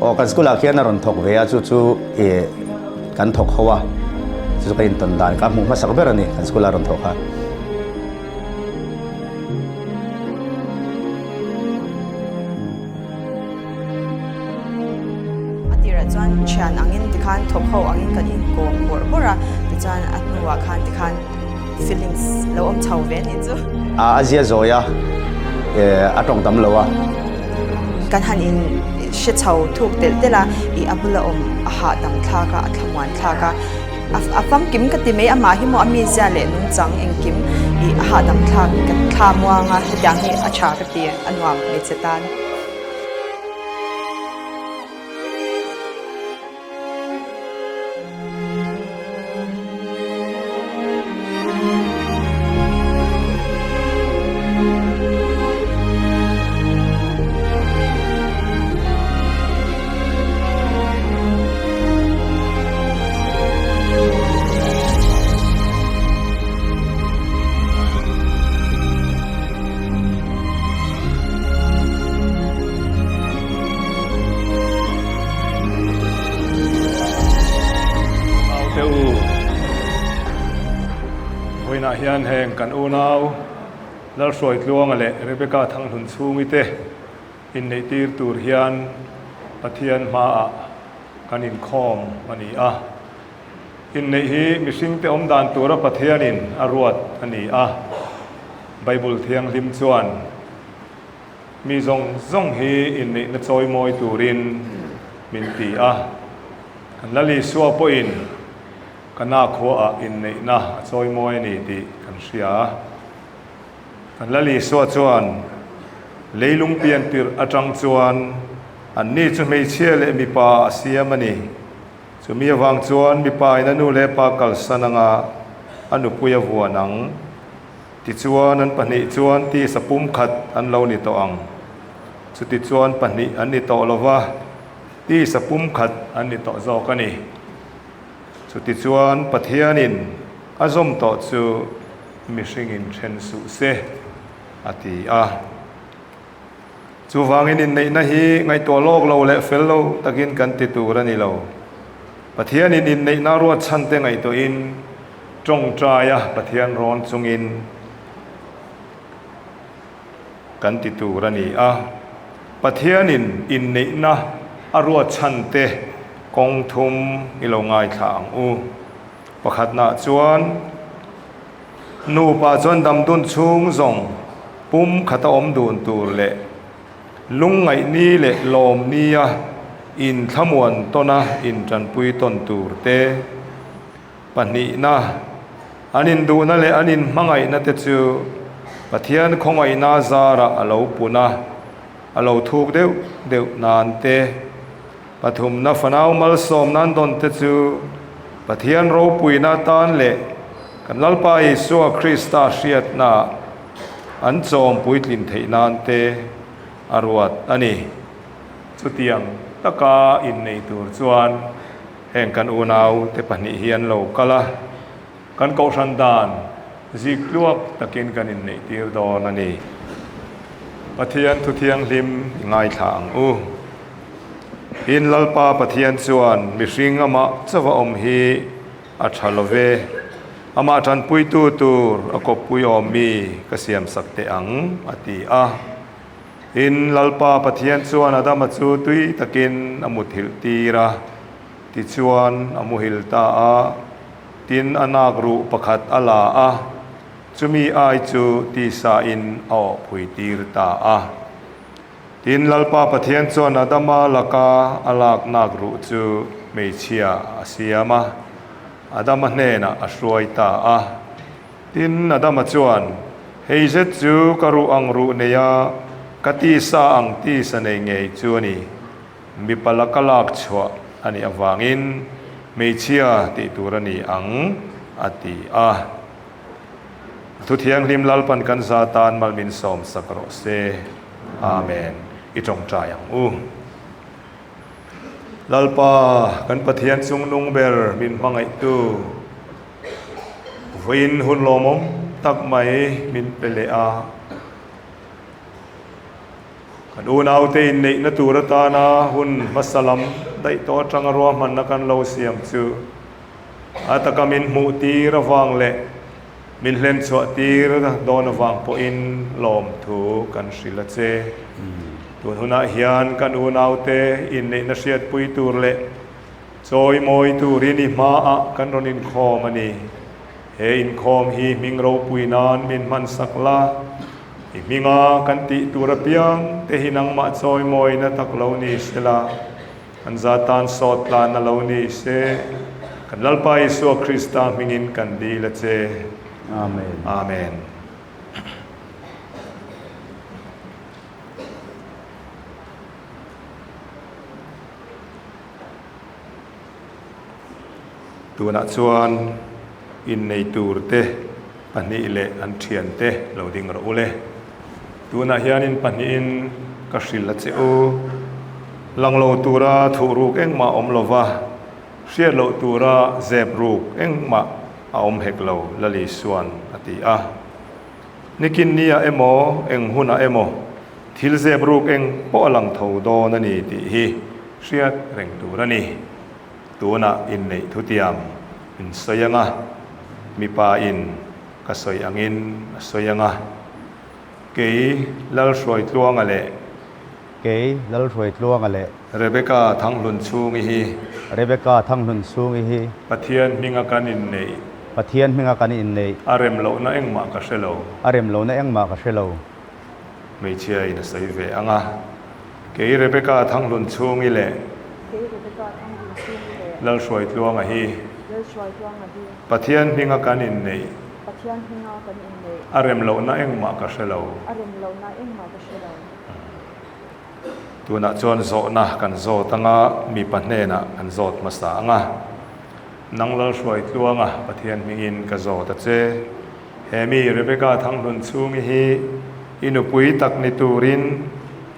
Aw kan school ah khian a rawn thawk ve a chu chu ih kan thawk ho a chu chu ka intawn dan ka hmuh hmasak ber a ni kan school ah a rawn thawk a. A tirah chuan thian angin tikhan thawk ho angin kan inkawm bawrh bawrh a tichuan a hnuah khan tikhan feelings lo awm chho ve a nih chu. A zia zawi a, a tawng tam lo a. Kan han in hre chho thuk telh telh a, ih a bula awm a hahdam thlak a, a thlamuan thlak a, a famkim ka ti mai amah hi maw a mizia leh nungchang engkim ih a hahdam thlak ka thla muang a, hetiang hi a tha ka ti a nuam hmeichhe tan. Naute u, vawiinah hian heng kan unau Lalhruaitluanga leh Rebecca Thanghlun chhungi te inneihtir tur hian Pathian hmaah kan inkhawm a ni a. Inneih hi mihringte awm dan tura Pathianin a ruat a ni a. Bible Thianghlim chuan Mi zawng zawng hi inneihna chawimawi turin min ti a. Kan Lal Isua pawhin ka nakhuaah inneihna a chawimawi a ni tih kan hria. Kan Lal Isua chuan leilung pian tirh atang chuan anni chu hmeichhia leh mipa a siam a ni. Chumi avang chuan mipa in a nu leh pa kalsan anga a nupui a vuan ang. Tichuan, an pahnih chuan tisa pumkhat an lo ni tawh ang. Chutichuan pahnih an ni tawh lo va, tisa pumkhat an ni tawh zawk a ni. Chutichuan, Pathianin a zawm tawh chu mihringin then suh se, a ti a. Chuvangin inneihna hi ngaihtuah lawk lo leh fel lo takin kan ti tur a ni lo. Pathianin inneihna ruatchhante ngaihtuahin tawngtaia Pathian rawn chungin kan ti tur a ni a. Pathianin inneihna a ruatchhante kawng thum i lo ngaithla ang u. Pakhatnaah chuan. Nupa chuan damdun chhung zawng pum khata awm dun tur leh lungngaihni leh lawmnia inthlamuan tawna intanpui tawn tur te pahnihna, an induhna leh an inhmangaihna te chu Pathian khawngaihna zarah a lo pun a, a lo thuk deuh deuh nan te. Pathumna fanau malsawm nan dawn te chu Pathian ropuina tan leh kan Lalpa Isua Krista hriatna an chawm puitlin theih nan te a ruat a ni. Chutiang taka innei tur chuan heng kan unau te pahnih hi an lo kal a, kan kohhran dan zik tluak takin kan inneih tir dawn a ni. Pathian thu thianghlim i ngaithla ang u. In Lalpa Pathian chuan mihring amah chauha awm hi a tha lo ve, amah tanpuitu tur a kawppui awm mi ka siamsak teh ang, a ti a. In Lalpa Pathian chuan Adama chu tui takin a muthilh tir a, tichuan a muhil ta a, tin a nak ruh pakhat a la a, chumi ai chu tisa in a awhpui tir ta a. Tin, Lalpa Pathian chuan Adama laka a laknak ruh chu hmeichhia a siam a, Adama hnenah a hruai ta a. Tin, Adama chuan, Hei zet chu ka ruh ang ruh nei a, ka tisa ang tisa nei ngei chu a ni. Mipa laka lak chhuah a nih avangin hmeichhia tih tur a ni ang, a ti a. Thu Thianghlim Lalpan kan za tan malmin sawm sak rawh se. Amen. I tawngtai ang u. Lalpa, kan Pathian chungnung ber min hmangaihtu, vawiin hun lawmawm tak mai min pe leh a. Kan unaute inneihna tur atana hun hmasa lam daih tawh atanga ruahmanna kan lo siam chu a taka min hmuh tir avang leh min hlen chhuah tir dawn avang pawhin lawmthu kan hrilh a che. Tun hunah hian kan unaute inneihna hriatpui tur leh chawimawi turin i hmaah kan rawn inkhawm a ni. He inkhawm hi hming ropui nan min hmansak la. I hminga kan tih tur apiang te hi nangmah chawimawina tak lo ni se la, kan za tan sawt tlan a lo ni se, kan Lalpa Isua Krista hmingin kan dil a che. Amen. Amen. Tunah chuan innei turte pahnih leh an thiante lo ding rawh u le. Tunah hianin pahnihin ka hrilh a che u. Lang lo tura thuh ruk engmah a awm lo va, hriat loh tura zep ruk engmah a awm hek lo, Lali Suan a ti a. Nikin nia emaw, eng hunah emaw thil zep ruk eng pawh a lang tho dawn a ni tih hi hriat reng tur a ni. Tunah inneih thutiam in sawi ang a, mipa in ka sawi angin a sawi ang a. Kei Lalhruaitluanga leh. Kei Lalhruaitluanga leh. Rebecca Thanglunchhungi hi. Rebecca Thanglunchhungi hi. Pathian hminga kan inneih. Pathian hminga kan inneih. A rem lohna engmah ka hre lo. A rem lohna engmah ka hre lo. Hmeichhia in a sawi ve ang a. Kei Rebecca Thanglunchhungi leh. Kei Rebecca Thanglunchhungi leh. Lalhruaitluanga hi. Lalhruaitluanga hi. Pathian hminga kan inneih. Pathian hminga kan inneih. A rem lohna engmah ka hre lo. A rem lohna engmah ka hre lo. Tunah chuan zawhna kan zawt anga mipa hnenah kan zawt hmasa anga. Nang Lalhruaitluanga Pathian hmingin ka zawt a che. He mi Rebecca Thanglunchhungi hi i nupui tak ni turin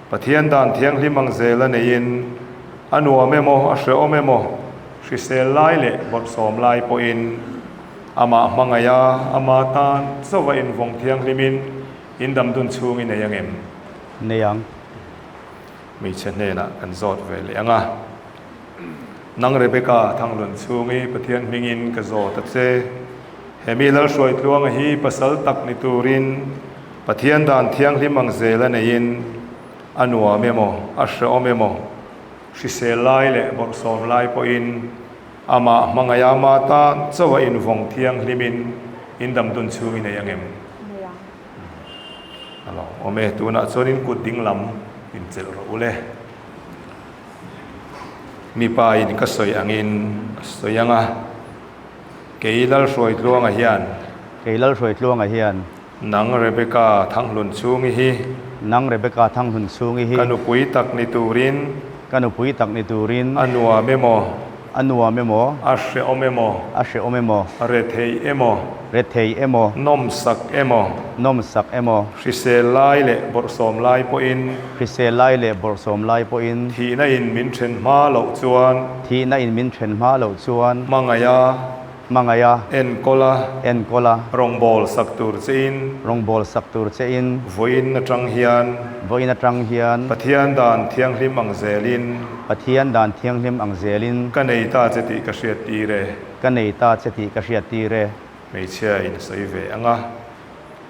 Pathian dan thianghlim ang zel a neiin a nuam emaw a hrehawm emaw hrisel lai leh bawrhsawm lai pawhin amah hmangaih a, ama tan chauh a invawng thianghlimin in damdun chhung i nei ang em? Nei ang. Hmeichhe hnenah kan zawt ve leh ang a. Nang Rebecca Thanglunchhungi Pathian hmingin ka zawt a che. He mi Lalhruaitluanga hi pasal tak ni turin Pathian dan thianghlim ang zel a neiin a nuam emaw, a hrehawm emaw, hrisel lai leh bawrhsawm lai pawhin amah hmangaih ama tan chauh a invawng thianghlimin in damdun chhung i nei ang em? Nei ang. A lo awm e, tunah chuanin kut ding lam inchelh rawh u le. Mipa in ka sawi angin a sawi ang a, kei Lalhruaitluanga hian. Kei Lalhruaitluanga hian. Nang Rebecca Thanglunchhungi hi. Nang Rebecca Thanglunchhungi hi. Ka nupui tak ni turin. Ka nupui tak ni turin. A nuam emaw. A nuam emaw. A hrehawm emaw. A hrehawm emaw. Rethei emaw. Rethei emaw. Nawmsak emaw. Nawmsak emaw. Hrisel lai leh bawrhsawm lai pawhin. Hrisel lai leh bawrhsawm lai pawhin. Thihna in min then hma loh chuan. Thihna in min then hma loh chuan. Hmangaih a. Hmangaih a. Enkawl a. Enkawl a. Rawngbâwl sak tur che in. Rawngbâwl sak tur che in. Vawiin atang hian. Vawiin atang hian. Pathian dan thianghlim ang zelin. Pathian dan thianghlim ang zelin. Ka nei ta che tih ka hriat tir e. Ka nei ta che tih ka hriat tir e. Hmeichhia in a sawi ve ang a.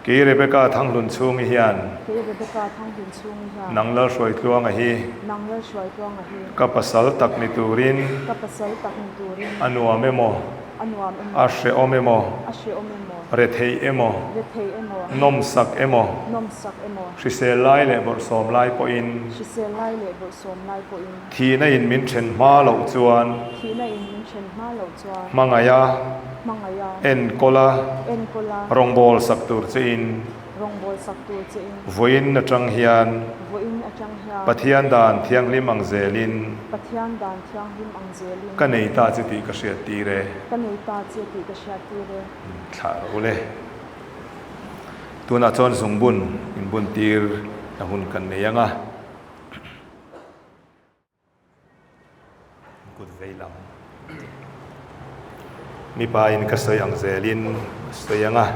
Kei Rebecca Thanglunchhungi hian. Kei Rebecca Thanglunchhungi hian. Nang Lalhruaitluanga hi. Nang Lalhruaitluanga hi. Ka pasal tak ni turin. Ka pasal tak ni turin. A nuam emaw. A nuam emaw. A hrehawm emaw. A hrehawm emaw. Rethei emaw. Rethei emaw. Nawmsak emaw. Nawmsak emaw. Hrisel lai leh bawrhsawm lai pawhin. Hrisel lai leh bawrhsawm lai pawhin. Thihna in min then hma loh chuan. Thihna in min then hma loh chuan. Hmangaih a. Hmangaih a. Enkawl a. Enkawl a. Rawngbâwl sak tur che in. Rawngbâwl sak tur che in. Vawiin atang hian. Vawiin atang hian. Pathian dan thianghlim ang zelin. Pathian dan thianghlim ang zelin. Ka nei ta che tih ka hriat tir e. Ka nei ta che tih ka hriat tir e. Thlah rawh u le. Tunah chuan zungbun inbun tir na hun kan nei ang a. Kut vei lam. Mipa in ka sawi ang zelin a sawi ang a.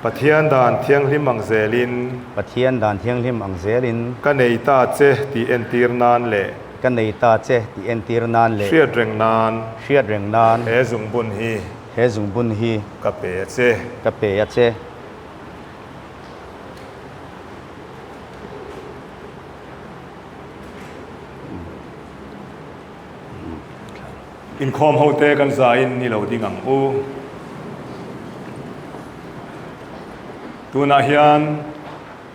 Pathian dan thianghlim ang zelin. Pathian dan thianghlim ang zelin. Ka nei ta che tih entir nan leh. Ka nei ta che tih entir nan leh. Hriat reng nan. Hriat reng nan. He zungbun hi. He zungbun hi. Ka pe a che. Ka pe a che. Inkhawm hote kan zaiin ni lo ding ang u. Tunah hian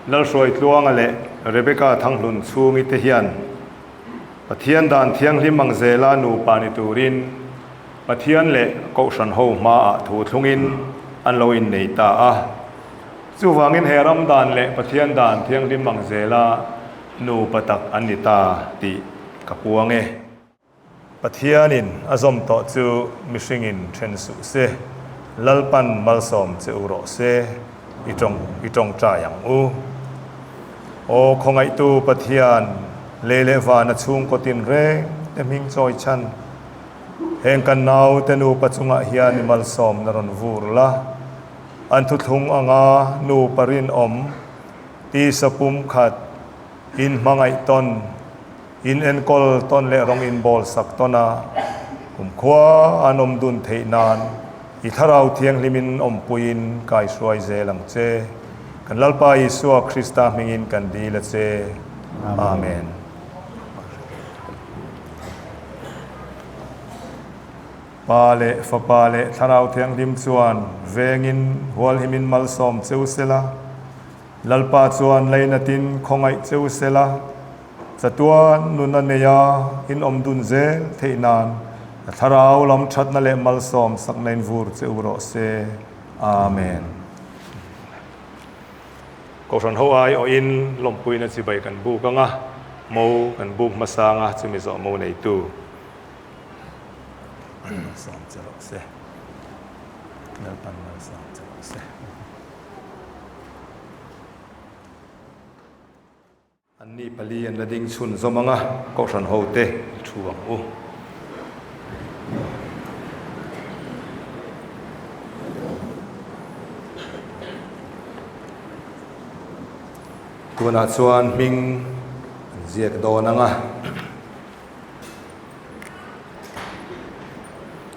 Lalhruaitluanga leh Rebecca Thanghlun chhungi te hian Pathian dan thianghlim ang zela nupa ni turin Pathian leh Kohhran ho hmaah thu thlungin an lo innei ta a. Chuvangin he ram dan leh Pathian dan thianghlim ang zela nupa tak an ni ta tih ka puang e. Pathianin a zawm tawh chu mihringin then suh se, Lalpan malsawm che u rawh se, i tawng i tawngtai ang u. Aw khawngaihtu Pathian, lei leh vana chhungkaw tinreng te hming chawi chhan, heng kan naute nupa chungah hian i malsawmna rawn vur la, an thuthlung anga nupa rinawm, tisa pumkhat, inhmangaih tawn, In enkawl tawn leh rawng in bawl sak tawn a, kumkhua an awm dun theih nan i Thlarau Thianghlimin awmpuiin kaihruai zel ang che. Kan Lalpa Isua Krista hmingin kan dil a che. Amen. Pa leh Fapa leh Thlarau Thianghlim chuan vengin hualhimin malsawm che u sela, Lalpa chuan lainatin khawngaih che u sela, chatuan nun a nei a, in awm dun zel theih nan a thlarau lam thatna leh malsawm sakna in vur che u rawh se. Amen. Kohhran ho ai awhin lawmpuina chibai kan buk ang a, mo kan buk hmasa ang a, chumi zawh mo neitu malsawm che rawh se. Lalpan malsawm che rawh se. Anni pali an la ding chhun zawm ang a, Kohhran hote i thu ang u. Tunah chuan hming an ziak dawn ang a.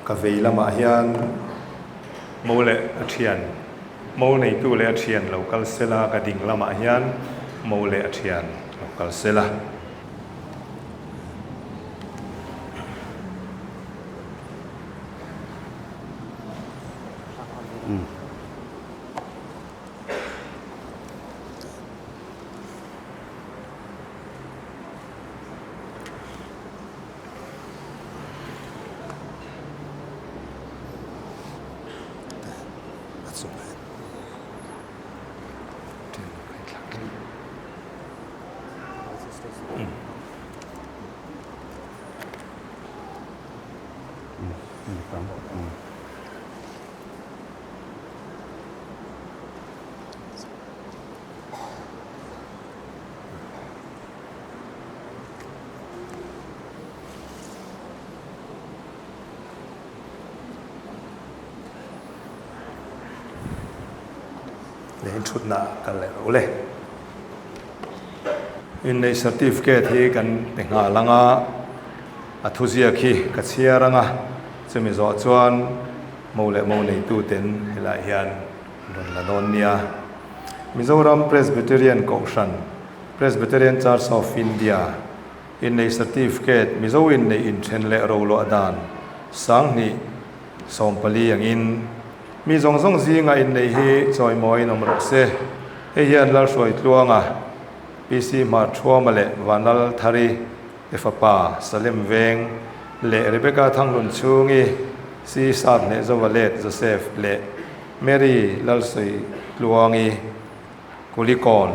Ka vei lamah hian mo leh a thian, mo neitu leh a thian lo kal sela, ka ding lamah hian mo leh a thian lo kal sela. Leh in thutna kal leh ro le. Inneih certificate hi kan pe nghal ang a, a thuziak hi ka chhiar ang a, chumi zawh chuan mo leh mo neituten helaiah hian an rawn la dawn nia. Mizoram Presbyterian Kohhran, Presbyterian Church of India, Inneih Certificate, Mizo inneih inthen leh roluah dan, 2024 angin, mi zawng zawng zinga inneih hi chawimawiin awm rawh se. Hei hian Lalhruaitluanga, PC Hmarthuama leh Vanlal Thari te fapa Salem Veng leh Rebecca Thanglun chhungi C Sap Hnehzova let Joseph leh Mary Lalsawi-Tluangi Kulikawn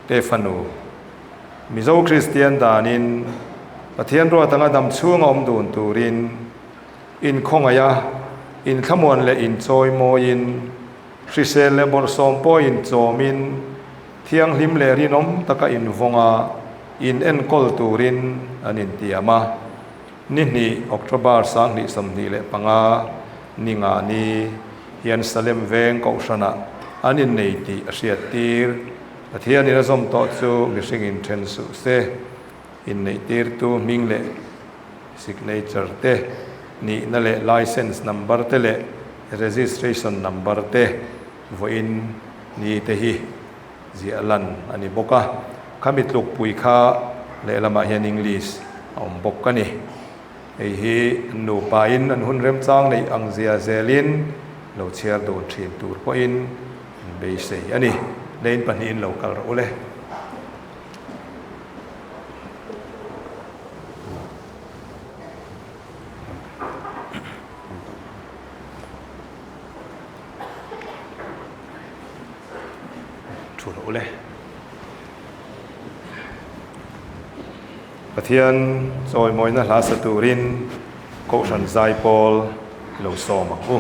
te fanu Mizo Kristian danin Pathian ruat anga dam chhunga awm dun turin inkhawngaih a, inthlamuan leh inchawi mawiin, hrisel leh bawrhsawm pawh inchawmin, thianghlim leh rinawm taka invawng a, in enkawl turin an intiam a. Ni hnih, October 2025, ni nga ni hian Salem Veng Kohhranah. an innei tih a hriattir. Pathianin a zawm tawh chu mihringin then suh se. Inneihtirtu hming leh signature te, nihna leh licence number te leh registration number te vawiin ni te hi ziah lan a ni bawk a. Khami tlukpui kha lehlamah hian English a awm bawk a ni. Hei hi an nupain an hun remchang neih ang zia zelin lo chhiar dun thin tur pawhin an beisei a ni. Lane pahnihin lo kal rawh u le. Thu rawh u le. Pathian chawimawina hla sa turin Kohhran Zaipawl lo sawm ang u.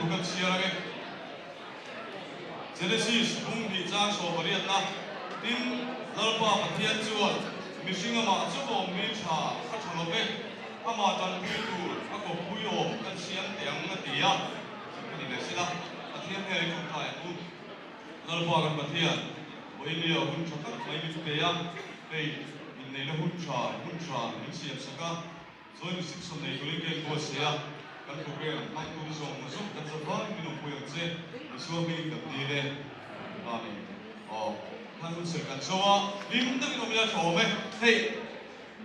thu kan chhiar ang e. Genesis bung hnih chang sawmpariatna, Tin, Lalpa Pathian chuan mihring amah chu awm mi tha a tha lo vek, amah tanpui tur a kawppui awm kan siam teh ang a ti a. Ka ni leh sila, Pathian hmel i tawngtai ang u. Lalpa kan Pathian, Vawilia hun tha tak mai min pe a, hei inneihna hun tha, hun tha min siam sak a, Joy reception nei turin ka inbuatsaih a, kan program hmangtu zawng zawng kan za vai min awmpui ang che, Isua hmingin kan dil e. Amen. Aw, khan hun serh kan zo a, hlim takin awm ila tha awm e. Hei,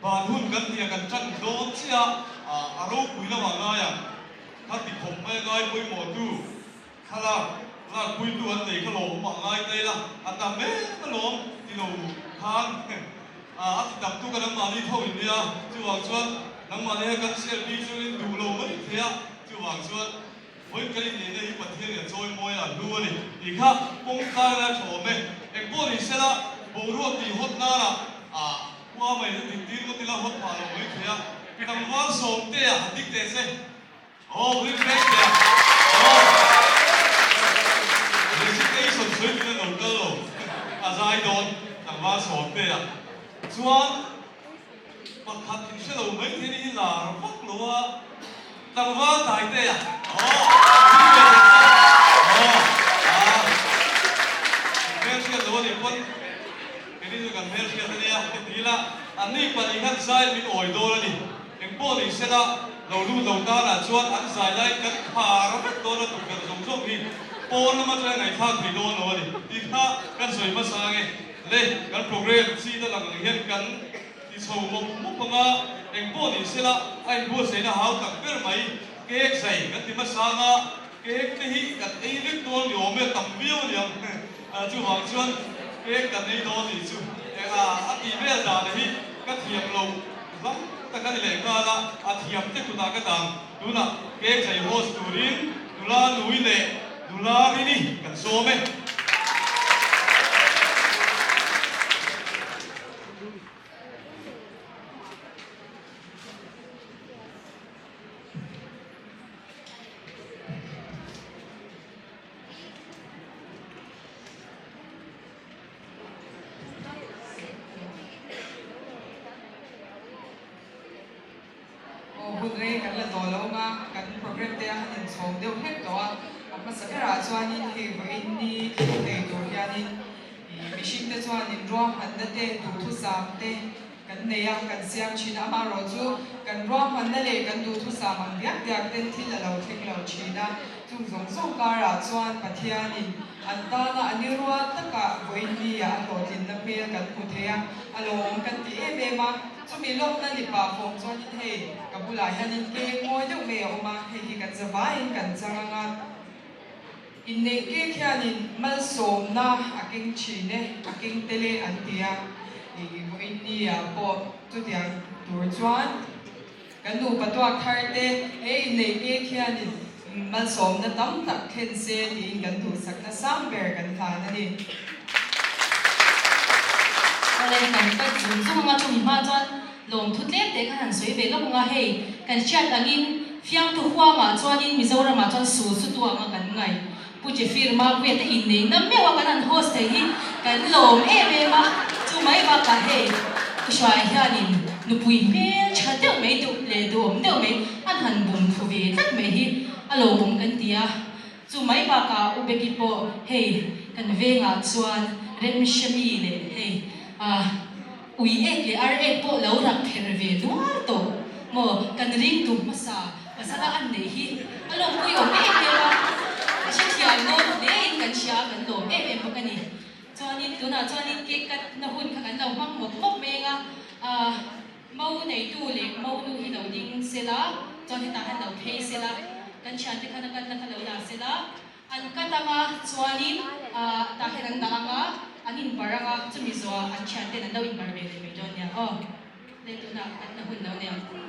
ban hun kan tia kan tan dawn chiah a, a ropui lamah ngai ang, kha ti khawp mai a ngai pawimawh tu, Thlalak lakpuitu an nei kha lawm a ngai ta ila, a tam em alawm ti lo khan a ti tam tuk a nangmahni tho in nia, chuvang chuan nangmahni hian kan share bik chuan duh lo mai thei a, chuvang chuan vawiin kan inneihna hi Pathian in a chawi mawi a, a hlu a ni tih kha pawng tlai lai a tha awm e. Engpawh ni sela boruak tih hawt nana khua mai hi dintir ngawt ila hawt phah lo mai thei a, tlangval sawmtea han dik teh se. Aw Bring back te aw Recitation sawi tun a lo kal lo a zai dawn tlangval sawm te ah chuan pakhat in hre lo mai thei ni hi lar vak lo a tlangval tai te ah aw Bring back te aw ah hmelhriat lo a nih pawn kei ni chu kan hmelhriat a nia heti ila an ni pahnih khan zai min awi dawn a ni. Engpawh ni sela, lo lut lo tanah chuan an zai laiin kan khar vek dawn a, tukverh zawng zawng hi pawn lama chuan ngaihthlak thei dawn lo a ni tih kha kan sawi hmasa ang e. Le, kan program chi ta lang ang hian kan ti chho mawp mawp ang a, engpawh ni sela a inbuatsaihna hau tak ber mai cake zai kan ti hmasa ang a, cake te hi kan ei vek dawn ni awm e, tam viau a ni ang. Chuvang chuan cake kan ei dawn tih chu a tih vel dan hi ka thiam lo. Hlam tak a ni leh nghal a, a thiam te kutah ka dang. Tunah cake zai host turin nula nui leh nula rini kan sawm e. Aw hun rei kan la tawh lo anga kan program te a han inchhawm deuh hlek tawh a, a hmasa berah chuanin hei vawiin ni thleng thei tur hianin ih mihring te chuanin ruahmanna te duhthusam te kan nei a, kan siam thin a, amaherawh chu kan ruahmanna leh kan duhthusam ang diak diak ten thil a lo thleng lo thin a, chung zawng zawng karah chuan Pathianin an tana a ni rual takah vawiinnia a hlawhtlinna hmel kan hmu thei a, a lawmawm kan ti em em a, chumi lawmna ni pah fawm chuanin hei ka bulah hianin keng mawi deuh mai a awm a, hei hi kan zavaiin kan chang ang a. Inneih kek hianin malsawmna a keng thin e, a keng tel e an ti a, ih vawiinni-ah pawh chutiang tur chuan kan nupa tuak thar te he inneih kek hianin malsawmna tam tak thlen se tiin kan duhsakna sang ber kan hlan a ni. Awle, kan kat zung zung anga chumi hma chuan lawmthu tlem te khan han sawi ve lawk anga hei kan hriat angin fiamthu huangah chuanin Mizoramah chuan sul chu tu anga kan ngai Pu Jeffir Mapuia te inneihna meuh a kan han host thei hi kan lawm em em a, chu mai bakah hei Pu Hruaia hianin nupui hmel tha deuh mai duh leh duhawm deuh mai an han bum thlu ve tlat mai hi a lawmawm kan ti a. Chu mai bakah U Becky pawh hei kan vengah chuan Remshami leh hei ah ui ek leh ar ek pawh lo rak kher ve nual tawh maw kan ringtu hmasa pasala an neih hi a lawmpui awm em em a, a hrethiam dawn hle in kan hria a kan lawm em em bawk a ni. Chuanin tunah chuanin cake cut na hun kha kan lo hmang mawp mawp mai ang a, ah Mo neitu leh mo nu hi lo ding sela, chuan hetah hian lo phei sela, kan thiante khan a kalna kha lo la sela, an cut anga chuanin ah tah hian an dah anga, an inbar anga, chumi zawhah an thianten an lo inbar ve leh mai dawn nia aw. Le tunah cut na hun lo nei ang aw.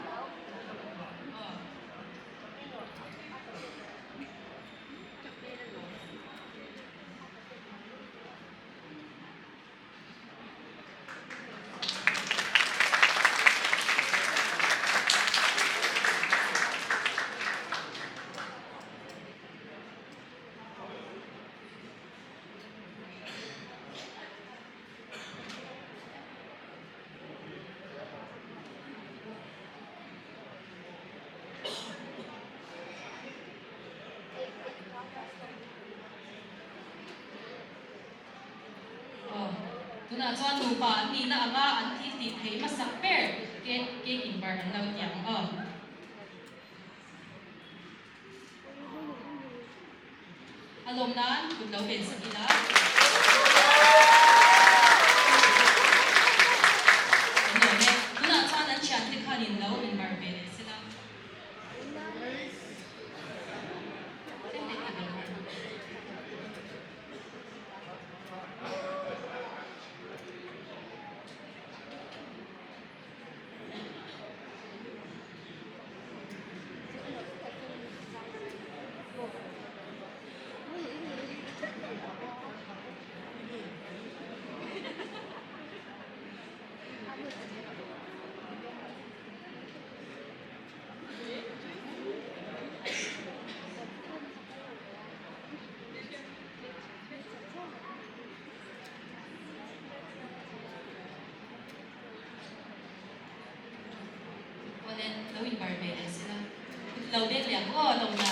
Tunah chuan nupa an nihna anga an thil tih theih hmasak ber cake cake inbar an lo ti ang aw. A lawm nan kut lo ven sak ila. An lawm e. Tunah chuan an thiante khanin lo inbar ve leh sela. Awle, lo inbar ve leh sela. Kut lo leng leh ang aw, lo na.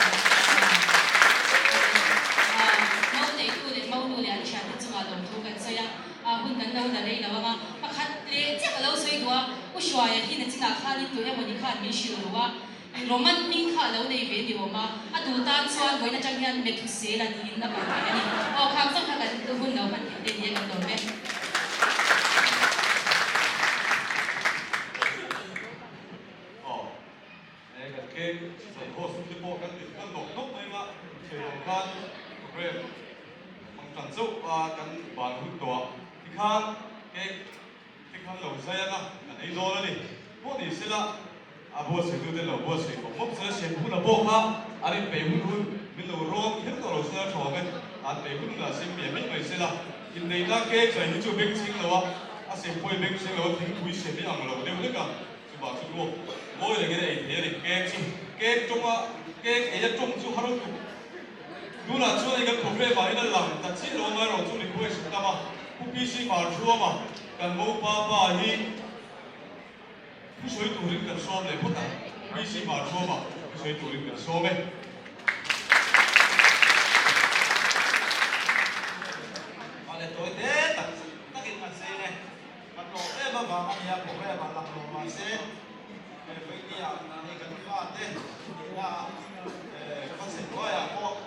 Awle, mau neitu leh mau nu leh an thiante chungah lawmthu kan sawi a, hun kan lo la rei lo ang a. Pakhat leh chiah ka lo sawi duh a, U Hruaia hi nachinah khanin tu emawni khan min hrilh ru a, Roman hming kha a lo nei ve ni awm a, a duh tan chuan vawiin atang hian Methusela tiin a koh theih a ni. Aw, khang chauh kha kan hun lo hman theih te ni a kan lawm e. Aw, he kan cake sawi host te pawh kan dik kan nawk nawk mai anga sawi lo khan program hmang tan chauh a kan ban hun tawh a, tikhan cake Tikhan lo zai anga kan ei dawn a ni. Pawh ni sela a buatsaitute lo buatsaih mawp mawp sela sem hun a pawh kha an inpeih hun hun min lo rawn kher tawh lo sela thawm e. An peih hun hunah sem miah miah mai sela. Inneihna cake zai hi chu beng chhing lo a, a sem pawh i beng chhing lo a thingpui sem i ang lo deuh hlek a, chuvang chu ruak mawi rengin a ei thei a ni. Cake chu cake tawnga cake ei a tawng chu har lutuk. Tunah chuan hei kan program ah hian a lang ta chiah lo amaherawh chu request a tam a, Pu PC Marthuama kan mopa pa hi thusawi turin kan sawm leh phawt ang. PC Marthuama thusawi turin kan sawm e. Mah le tawi te tak takin kan sei e. Kan lawm em avang a nia program ah lang lo mahse Vainia hei kan fate nihna ah khawchhe hnuaiah pawh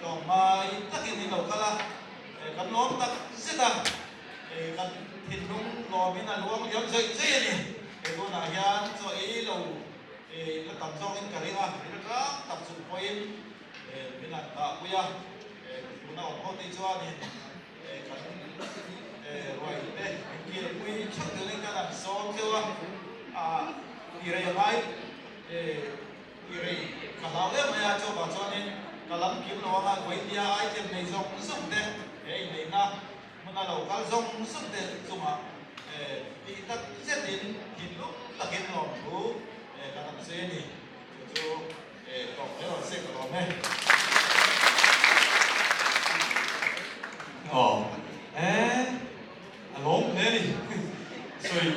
tlawmngai takin in lo kal a, kan lawm tak zet a, kan thinlung lawmin a luang liam zeih zeih a ni. He tunah hian chaw ei lo la tam zawkin ka ring a, rilru tlang tak chung pawhin min han dahpui a, tuna awm ho te chuanin kan ruai te min kilpui theuh turin kan han sawm theuh a, ti rei a ngai ti rei ka hlau em mai a, chuvang chuanin ka lam kim lo anga Vawinia item nei zawng zawng te he inneihna hmuna lo kal zawng zawng te chungah tih tak zetin thinlung takin lawmthu kan han sawi a ni. Chu chu Tawk mai rawn sek alawm e. Aw e a lawm hle ni sawi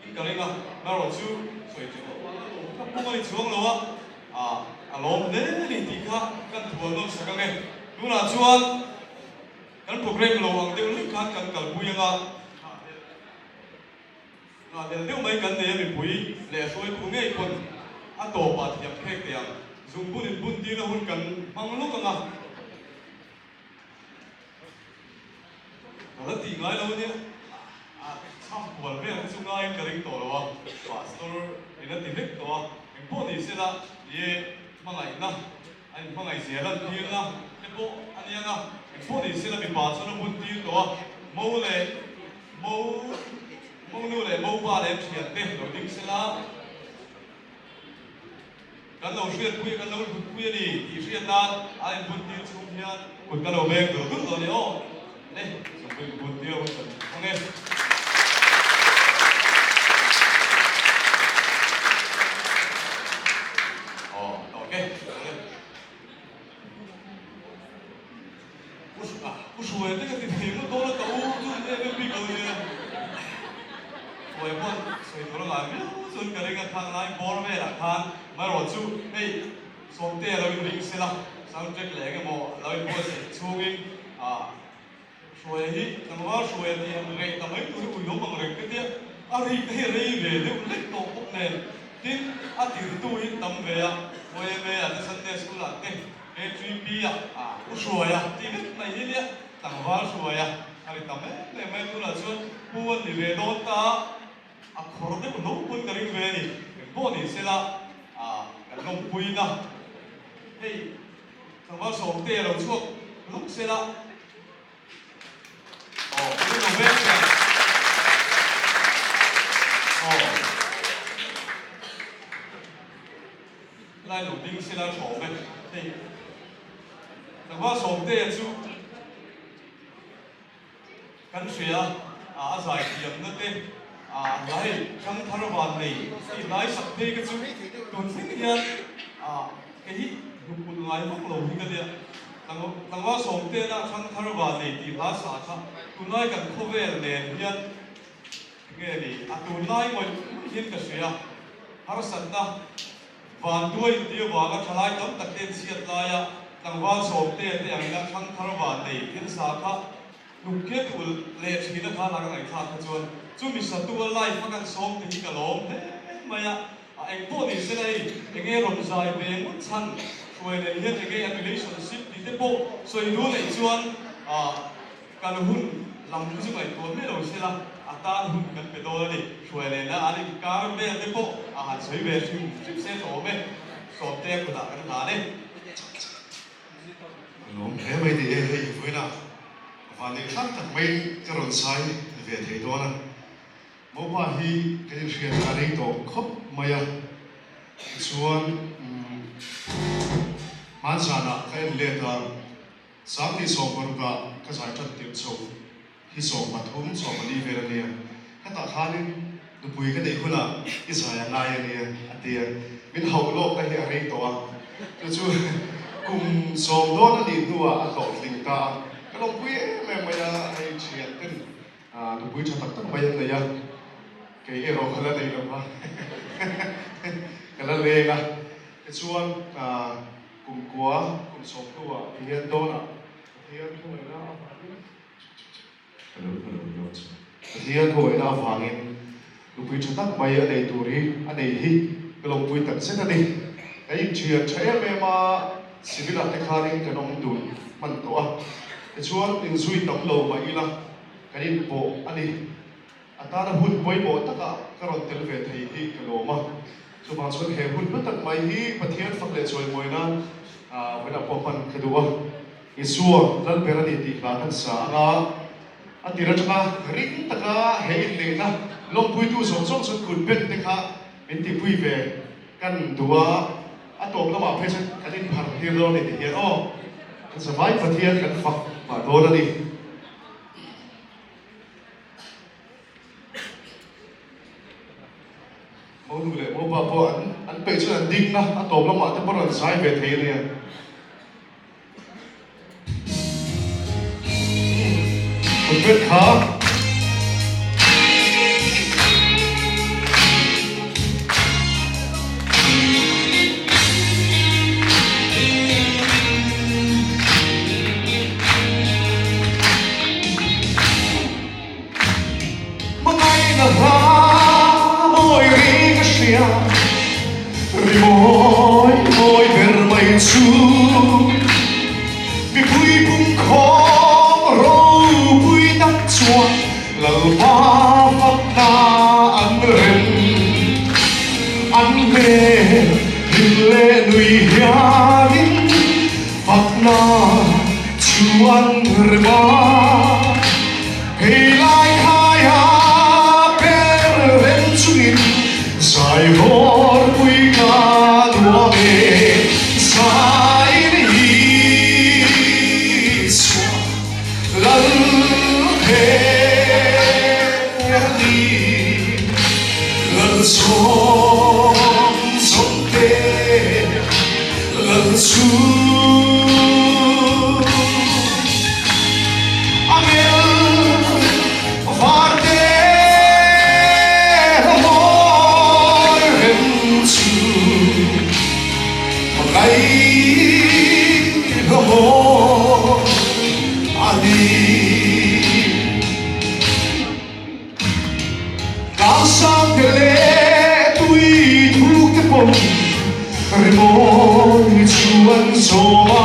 in ka ring a marawh chu sawi chu a lawm kha pawng a ni chuang lo a ah a lawm hle ni tih kha kan thual nawm sak ang e tunah chuan kan program lo ang deuh lek khan kan kalpui anga. Nghah del deuh mai kan nei a mipui leh hruaitu ngei pawn a tawpah thiam khek teh ang. Zungbun in bun tirna hun kan hmang lawk ang a. Ka la tih ngai lo ania, a chham kual vel te chu ngaiin ka ring tawh lo a, Pastor in a ti vek tawh a, engpawh ni sela ni e hmangaihna a inhmangaihzia lan tirna te pawh a ni ang a, engpawh ni sela mipa chuan a bun tir tawh a, mo leh Mo, Monu leh Mopa leh thiante lo ding sela, kan lo hriatpui a, kan lo hlutpui a ni tih hriat nan a inbun tir chhung hian kut ka lo beng dur dur dawn e aw. Le, chungpui ka bun tir a hun kan hmang e. Aw, tawk e, tawk e. Pu Hruaia te ka ti thei ngawt dawn a, ka u chu em em bik lo nia. Hruaia pawh sawi tur a ngai viau chuan ka ring a, khang lai bawr velah khan marawh chu hei Sawmtea lo inring sela, sound track leh eng emaw lo inbuatsaih chhungin. A Hruaia hi tlangval Hruaia tih ang reh ta mai tur hi uiawm ang reng ka tia, a rik te hi rei ve deuh lek tawh bawk nen, tin a tirtu hi tam ve a, YMA ah te Sunday School ah te K3P ah U Hruaia tih vek mai hi nia, tlangval Hruaia a ri tam em em mai, tunah chuan Pu an ni ve dawn ta a, a khawr deuh hlauh pawn ka ring ve a ni, engpawh ni sela kan lawmpuina hei. Tlangval Sawmte a lo chhuak luk sela. Aw, ka lo veng che. Aw. Lai lo ding sela thawm e. Hei. Tlangval Sawmte chu Kan hria a, a zai thiamna te a hla hei Hrangthar van nei tih hlai sak phei ka chu tun thleng hian a kei hi hnuk ulh ngai vak lo hi ka nia. Tlangval Sawmtena Hrangthar van nei tih hla sa kha tunlai kan khawvel nen hian enge ni a tunlai ngawih ngawih hian ka hria. Harsatna Van duai inti avanga thalai tam tak ten chhiat laia tlangval Sawmte te angina Hrangthar van nei thil sa kha Hnukhiat ulh leh thina khan a ka ngaihthlak kha chuan chumi satu a live a kan sawm te hi ka lawm hle mai a, a eng pawh ni se la hei enge rawn zai ve ngawt chhan hruai nen hian enge an relationship tih te pawh sawi duh neih chuan ah kan hun lam hi chu ngaihtuah miah lo se la a tan hun kan pe dawn a ni. Hruai nen a an inkar vel te pawh a han sawi ve hrim hrim se tawm e, Sawmte a kutah kan hlan e. Ka lawm hle mai tih e, hei vawiinah vanneih hrang tak maiin ka rawn sai ve thei dawn a. Mopa hi kan inhriat a rei tawh khawp mai a, tichuan hmanzanah ka en let a, Sangni 16 ah ka zai tan tirh chho hi 13, 14 vel a nia, khatah khanin nupui ka neih hunah i zai a ngai a nia a ti a, min hauh lawkna hi a rei tawh a, chu chu kum sawm dawn a nih hnuah a hlawhtling ta a, ka lawmpui em em mai a, hei thian ten nupui tha tak tak mai an nei a, kei erawh ka la nei lo va, ka la leng a, tichuan kum kua kum sawm hnuah tihian dawnah Pathian thuawihna avangin Pathian thuawihna avangin nupui tha tak mai a nei tur hi a nei hi ka lawmpui tak zet a ni. Kan inthian tha em em a, civil ah te khanin kan awm dun hman tawh a, tichuan inzui tam lo mah ila kan inpawh a ni. A tana hun pawimawh takah ka rawn tel ve thei hi ka lawm a, chuvang chuan he hun hlu tak mai hi Pathian fak leh chawimawi nan vawiinah pawh hman ka duh a. Isua Lalber a ni tih hla kan sa ang a, a tir atanga ring taka he inneihna lawmpuitu zawng zawng chuan kut ben te kha min tihpui ve kan duh a, a tawp lamah phei chuan kan inphar tir dawn a ni tih hian aw kan zavai Pathian kan fak pah dawn a ni. Mo nu leh mo pa pawh an an peih chuan an ding na a tawp lamah te pawh rawn zai ve thei a nia. Kut kha. Hmangaihna hla mawi ri ka hria, ri mawi mawi ber mai chu. Mipui pumkhawm ropui tak chuan Lalpa fakna an rem. An hmel hlim leh nui hianin Fakna chu an rem a, hei lai khaia per rem chungin zai vawr pui ka nuam e, zai ni chhuah lal her ni lal zawng zawng te. Lal chu a mel var te mawi rem chu hmangaih hlawh a a ni. Tlangsang te leh tui thuk te pawh rimawi chu an zawm a,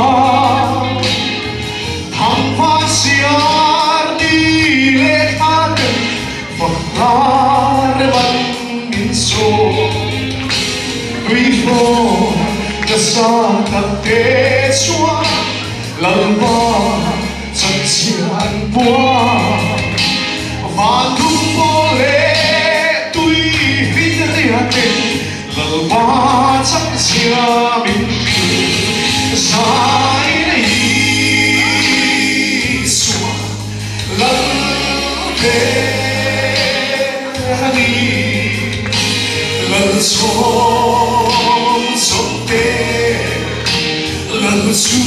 thangva siar ni leh thla ten fak hla rem an min sawm. Tuifawn nasa tak te chuan Lalpa Chanchia an puang. Van dum pawl leh tui fin riatin Lalpa chanchia min hrilh. Zai nei Isua Lal ber a ni. Lal chawm chawmte Lal chu.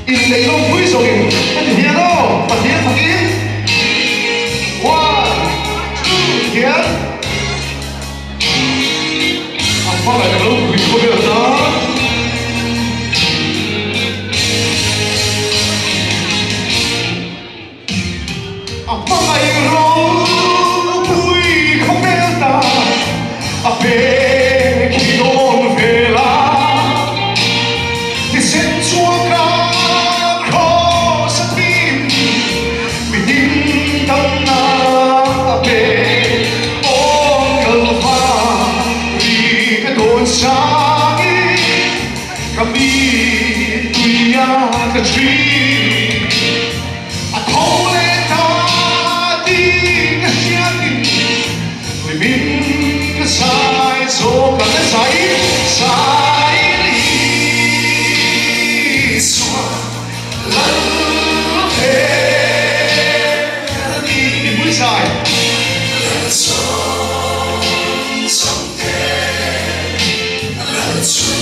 Inneih lawmpui zawngin heti hian aw Pathian fakin One, two hian A hmangaih a ropui khawvel tan. A hmangaih ropui khawvel tan a pek hi dawn vel a. Thisen chhuaka kraws a tin mi ding damna a pe. Aw kalva ri ka dawn sangin ka mi tuia ka thin. A tho leh ta tih ka hriatin hlimin ka zai zawk ang a zai zai Isua Lal ber a ni. Mipui zai. Lal zawng zawngte Lal chu.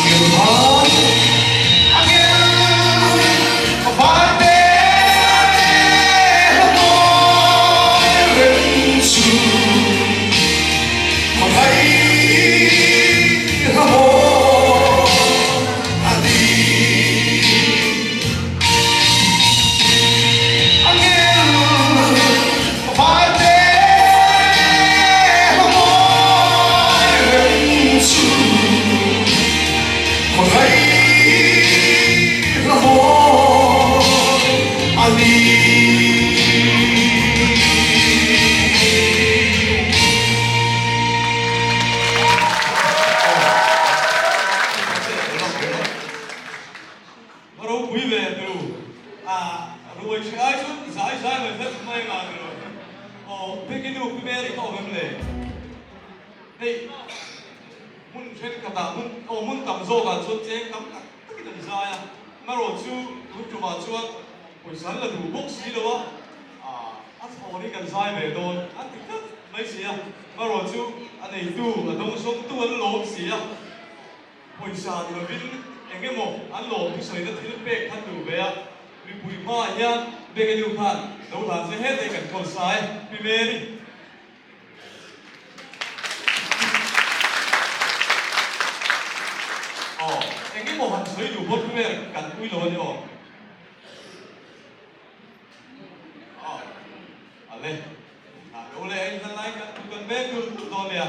Angel van angel varte hmawi rem chu hmangaih hmawi a ni. Angel varte hmawi rem chu Va ropui ve turu a ruai hre ai chuan zai zai mai hleuh mai nga turu aw Peki nu Pi Mary ka awm em le hei Hmun thenkhatah hmun aw hmun tam zawkah chuan cheng tam tak takin an zai a, marawh chu tun tumah chuan pawisa an la duh bawk si lo a, a thlawn hi kan zai ve dawn an ti tlat mai si a, marawh chu a neitu a dawngsawmtu an lawm si a, pawisa ni lovin eng emaw an lawm thusawina thil pek khan duh ve a, mipui hmaah hian Bekenu khan lo hlan se hetei kan kawl sa e, Pi Mary. Aw, eng emaw han sawi duh bawk vel kan ui lo a ni aw. Aw, a le, a lo le a inhlan lai kan thu kan veng tul tul dawn nia.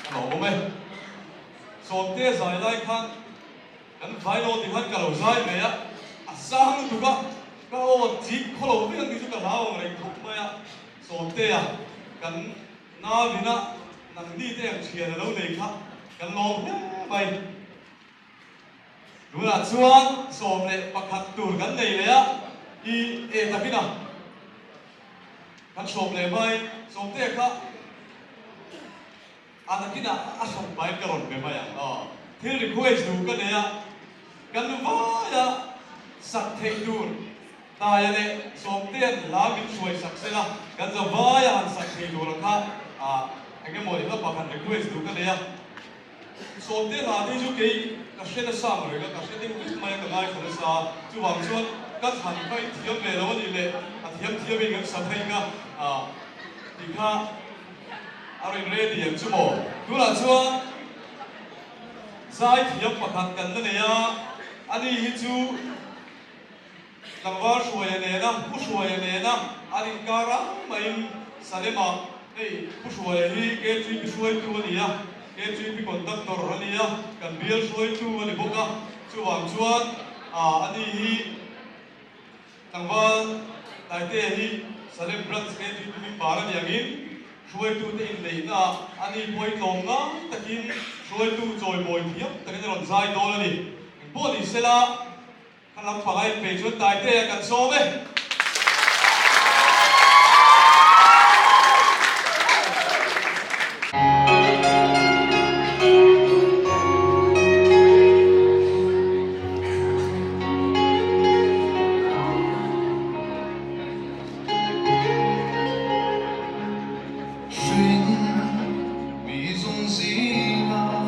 Ka lo awm e. Sawmte zai lai khan kan vai lo ti khan ka lo zai ve a, a sang lutuk a, ka aw chik khaw lo vek ang tih chu ka hlau ang reng khawp mai a. Sawmtea kan navina nangni te ang thian a lo nei kha kan lawm hle mai. Tunah chuan 11 tur kan nei leh a, i e takin a kan 10 leh mai, sawmte kha. A nakinah a hran pain ka rawn be mai ang aw. Thil request duh ka nei a, kan vaia sak theih tur Taia leh Sawmtea'n hla min hruai sak se la, kan za vaia han sak thei tur ang kha eng emaw hla pakhat request duh ka nei a. Sawmte hla te hi chu kei ka hre nasa ang reng a, ka hre deuh vek mai a, ka ngaithla nasa a, chuvang chuan ka thlan kha in thiam ve lo a nih leh a thiam thiam in kan sa phei kha tih kha a rawn ready ang chu maw. Tunah chuan zai thiam pakhat kan la nei a, ani hi chu Tlangval Hruaia nena Pu Hruaia nena an inkar ang maiin Salema hei Pu Hruaia hi KTP hruaitu a ni a, KTP conductor a ni a, kan bial hruaitu a ni bawk a, chuvang chuan ani hi Tlangval Taitea hi Salem Branch KTP member a ni angin hruaitute inneihnaah ani pawitlawm ngai takin hruaitu chawimawi thiam takin a rawn zai dawn a ni. Engpawh ni sela. Ka lampang a inpei chuan Taitea kan sawm e. Hring mi zawng zingah.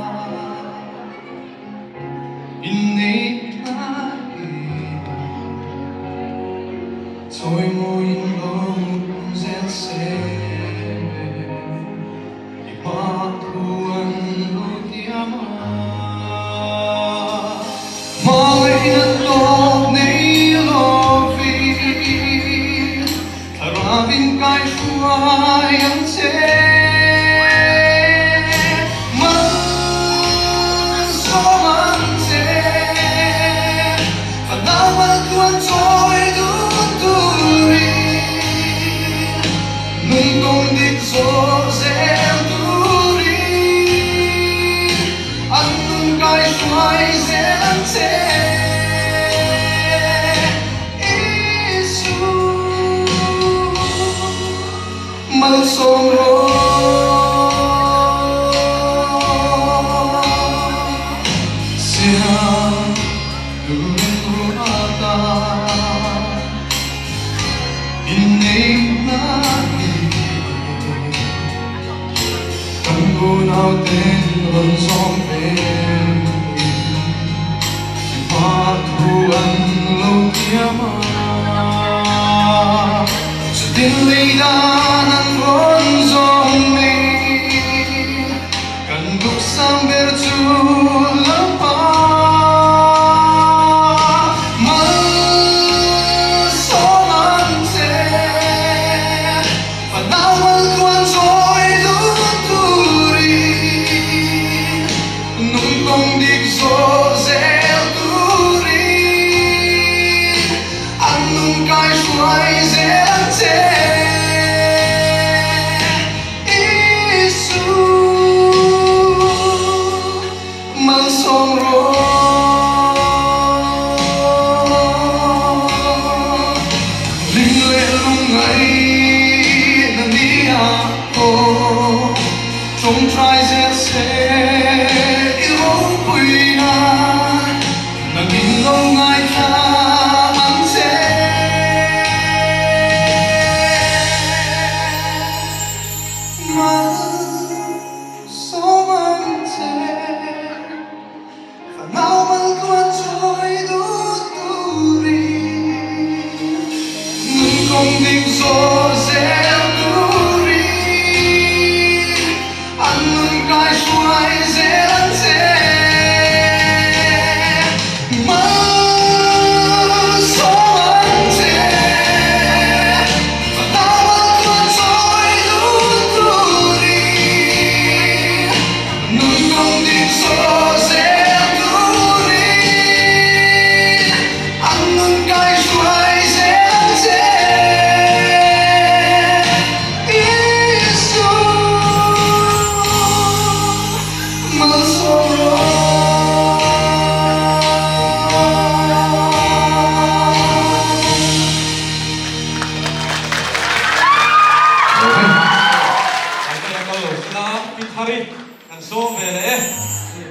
Thari kan sawm ve leh e.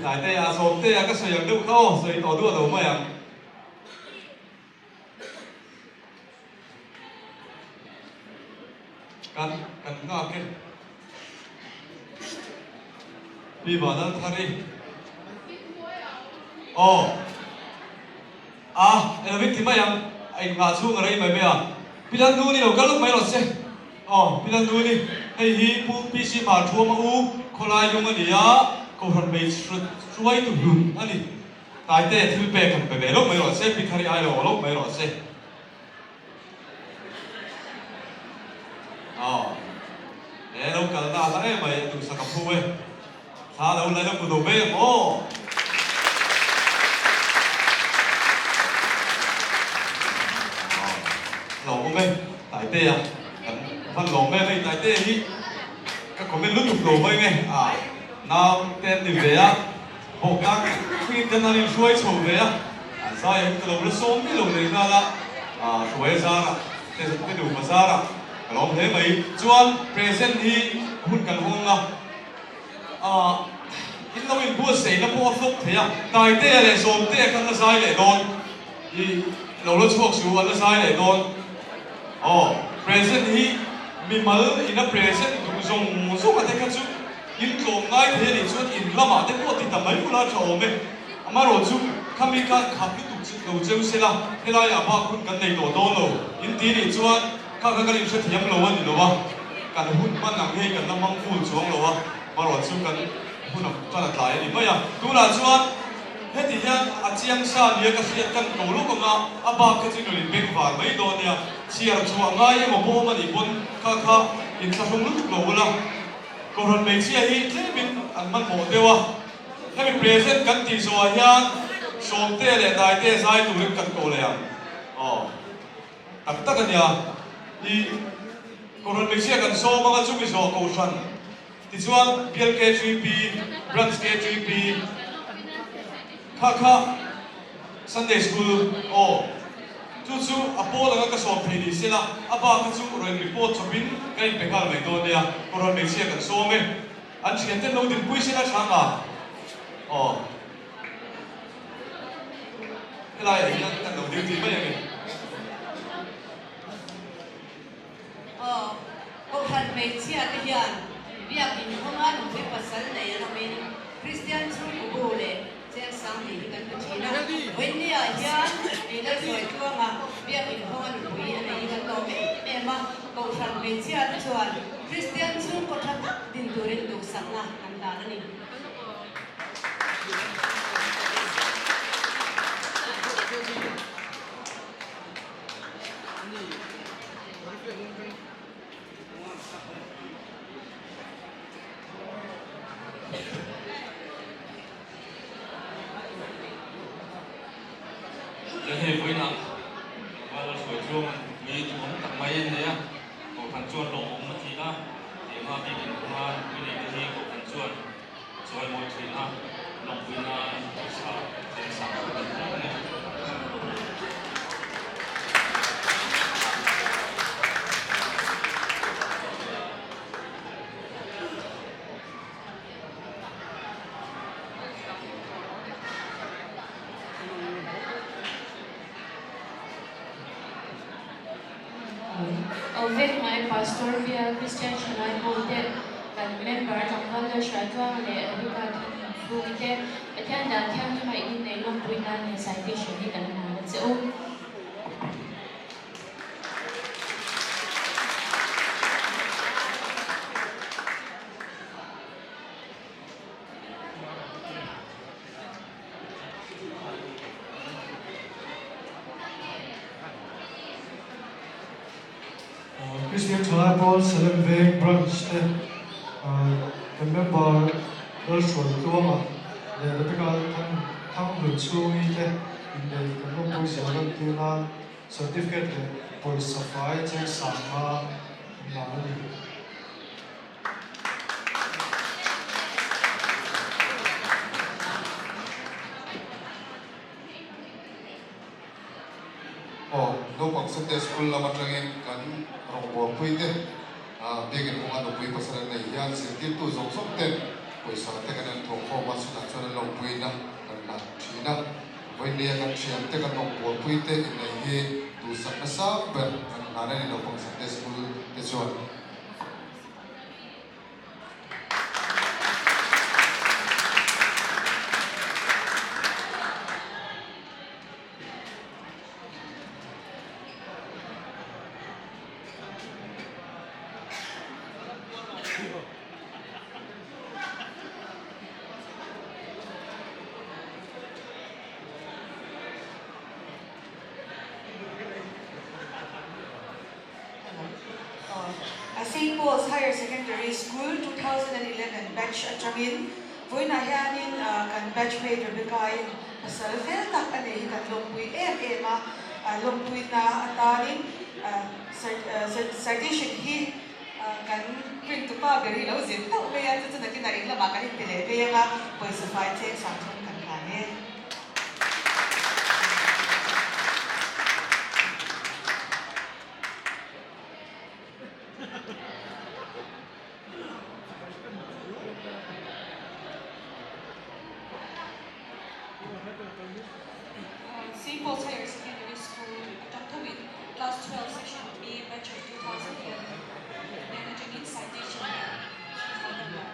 Taitea Sawmtea ka sawi ang deuh kha aw, sawi tawh duah lo mai ang. Kan kan nghak e. Pi Vanlalthari. Aw. A, engavin ti mai ang, a innghah chhung a rei mai mai a. Pi Lalnuni lo kal lawk mai rawh se. Aw, Pi Lalnuni, hei hi Pu PC Marthuama u khawlai lung a ni a, Kohhran hmeichhe hruaitu hlun a ni. Taite thil pek han pe ve lawk mai rawh se, Pi Thari ai lo lawk mai rawh se. Aw, he lo kalna a hla em mai, a duhsak a phu e. Thla lo la la hmu lo mai ang aw. Lawm awm e, Taitea kan van lawm em hei Taitea hi ka comment lutuk lo mai nge a nau te an ni ve a bawkna thlengin kan an inhruai chho ve a an zai ah hian ka lo la sawm miah lo leh nghal a hruai a zarah te te nupa zarah ka lawm hle mai chuan present hi hun kan hawng a. Ah, in lo inbuatsaihna pawh a flop thei a, Taitea leh Zawmtea kha an la zai leh dawn, i lo la chhuak su, an la zai leh dawn. Aw, present hi mimal ina present duh zawng zawng a te kha chu in tlawm ngai thei a nih chuan in lamah te pawh ti ta mai ula tha awm e. Amaherawhchu khami khan khap lutuk chu lo cheu se la, helaiah bak hun kan nei tawh dawn lo, in ti nih chuan Kha kha kan inhrethiam lo a ni lo a, kan hun hman ang hei kan la hmang full chuang lo a, marawh chu kan hun a tan a tlai a ni mai a. Tunah chuan heti hian a chiang sa nia ka hriat kan ko lawk ang a, a bak kha chu in rawn inbengvar mai dawn nia, chhiar chhuah ngai emaw pawh awm a nih pawn kha kha inthlahrung lutuk lo ula, Kohhran hmeichhia hi tlemin an hmanhmawh deuh a, hemi present kan tih zawhah hian Sawmte leh Daite zai turin kan ko leh ang aw. Tak tak a nia. I Kohhran hmeichhia kan sawm anga chumi zawh Kohhran tichuan Bial KGP, Branch KGP kha kha Sunday School aw chu chu a pawl anga ka sawm thei ni sela a bak kha chu rawn report chawpin ka inpe nghal mai dawn nia. Kohhran hmeichhia kan sawm e. An thianten lo dinpui sela tha nga aw. Helaiah hian kan lo duty mai ang e. Aw, Kohhran hmeichhia te hian Biakin kawnga nupui pasal nei an awmin Kristian chhungkaw bu leh cheng sang nih hi kan pe thin a. Vawiinniah hian ei Lalsawi Tluanga Biakin kawnga nupui a nei hi kan lawm em em a. Kohhran hmeichhia te chuan Kristian chhungkaw tha tak din turin duhsakna kan hlan a ni. Hei vawiinah tlangval a hruai chuang nupui duhawm tak mai a nei a, Kohhran chuan lawmawm a ti a, tianga bikin hunga nupui neite hi Kohhran chuan Chawimawi thin a, lawmpui nan pawisa chen sang thu kan hmu a ni. Aw vek mai Pastor Bial Christian Thalai Pawl te kan member tlangval leh Hruaitluanga leh Rebecca Thanchhungi te Pathian dan thianghlim a in nei lawmpui nan he citation hi kan hlan a che u. Christian Thalai Pawl Salem Veng Branch te kan member Lalhruai Tluanga leh Rebecca Thanghlunchhungi te inneih kan lawmpui zia lantir nan Certificate leh pawisa fai cheng sangha inlan a ni. Aw, naupang Sunday School lam atangin kan rawngbawlpui te biakin kawnga nupui pasal an nei hian zirtirtu zawng zawng ten. Pawisa te kan han thawhkhawm a, chutah chuan an lawmpuina kan hlan thin a. Vawinia kan thiante kan rawngbawlpui te inneih hi duhsak nasa ber kan hlan a ni naupang Sunday School te chuan. St. Paul's Higher Secondary School 2011 batch atangin vawiinah hianin kan batch mate Rebecca-in pasal fel tak a nei hi kan lawmpui em em a, lawmpuina atanin citation hi Kan print tupa ber hi lo zin hlauh mai a, chu chu nakinah in lamah kan inpe leh phei ang a, pawisa fai cheng sang thum kan hlan e. St. Paul's Higher Secondary School atang thoin Class 12 Section B Batch of 2011 hnen atangin citation leh thil kan la.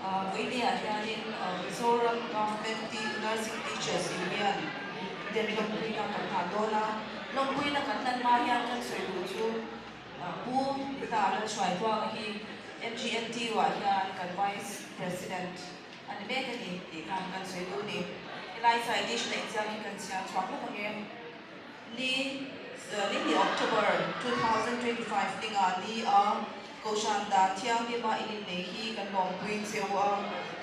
Vawinia hianin Mizoram Government Nursing Teachers Union ten lawmpuina kan nghah dawn a, lawmpuina kan hlan hma hian kan sawi duh chu Pu Nita Lalhruaitluanga hi MGNTU ah hian kan Vice President a ni mek a ni tih kha kan sawi duh a ni. Helai citation a inziak hi kan chhiar chhuak lawk ang e. Ni ni October 2025 ninga ni a Kohhran dan thianghlima in innei hi kan lawmpui che u a,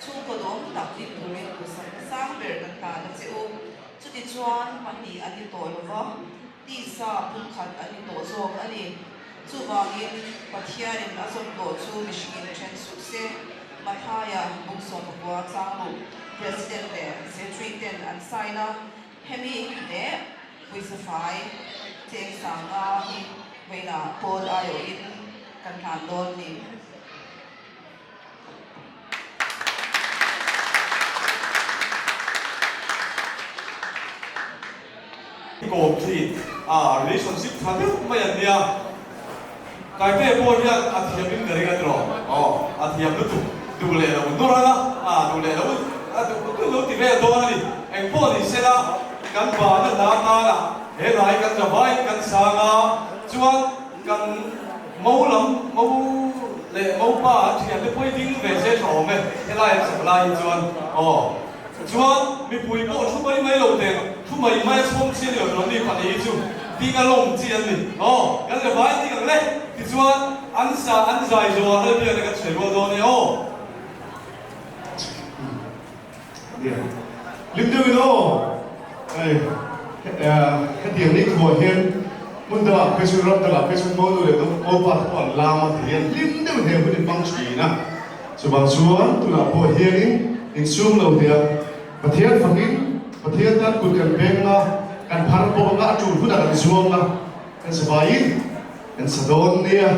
chhungkaw duhawm tak din turin duhsakna sang ber kan tan a che u. Chutichuan pahnih an ni tawh lo va, tisa pumkhat an ni tawh zawk a ni. Chuvangin Pathianin a zawm tawh chu mihringin then suh se. Mathaia Bungsawmpakua Changruh President leh Secretary ten an sign a. Hemi leh pawisa fai cheng sanga hi vawiinah pawl aiawhin kan hlan dawn ni. Kawp thin a relationship tha deuh mai an nia. Kaite pawh hian a thiam in ka ring a tiraw? Aw, a thiam lutuk. Duh leh lo nawr ang a, a duh leh lo a duh lutuk lo ti vel dawn a ni. Eng pawh ni sela, kan bana hla tanah he lai kan tla vaiin kan sang a, chuan kan mo lam, mo leh mopa an thian te pawh hi ding ve se tha awm e, helai an sak lai hi chuan. Aw, chuan mipui pawh thu mai mai lo teh. Thu mai mai a chhawm chi a ni lo tur an ni pahnih hi chu ding a lawm chi an ni. Aw, kan le vai ding ang le. Tichuan, an sa an zai zawh ah Lalbiakna kan chhei rual dawn e aw. Nia, hlim deuh in aw. Hei, hetiang ni thuah hian hmun dangah phei chuan ram dangah phei chuan Monu leh Maupa te pawh an lam a ti hian hlim deuhin he hun hi hmang thin a. Chuvang chuan tunah pawh hianin insum lo tia Pathian fakin Pathian tan kut kan beng a, kan phar bawk anga a tul hunah kan zuang a, kan savaiin kan sa dawn nia.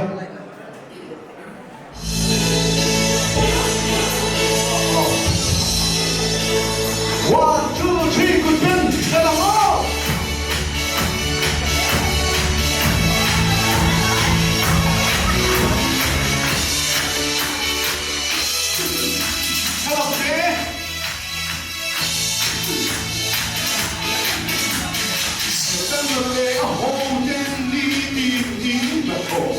One, two, three, kut beng kan ang aw! Thlalak te. Setana leh a hoten ni tin in la thawk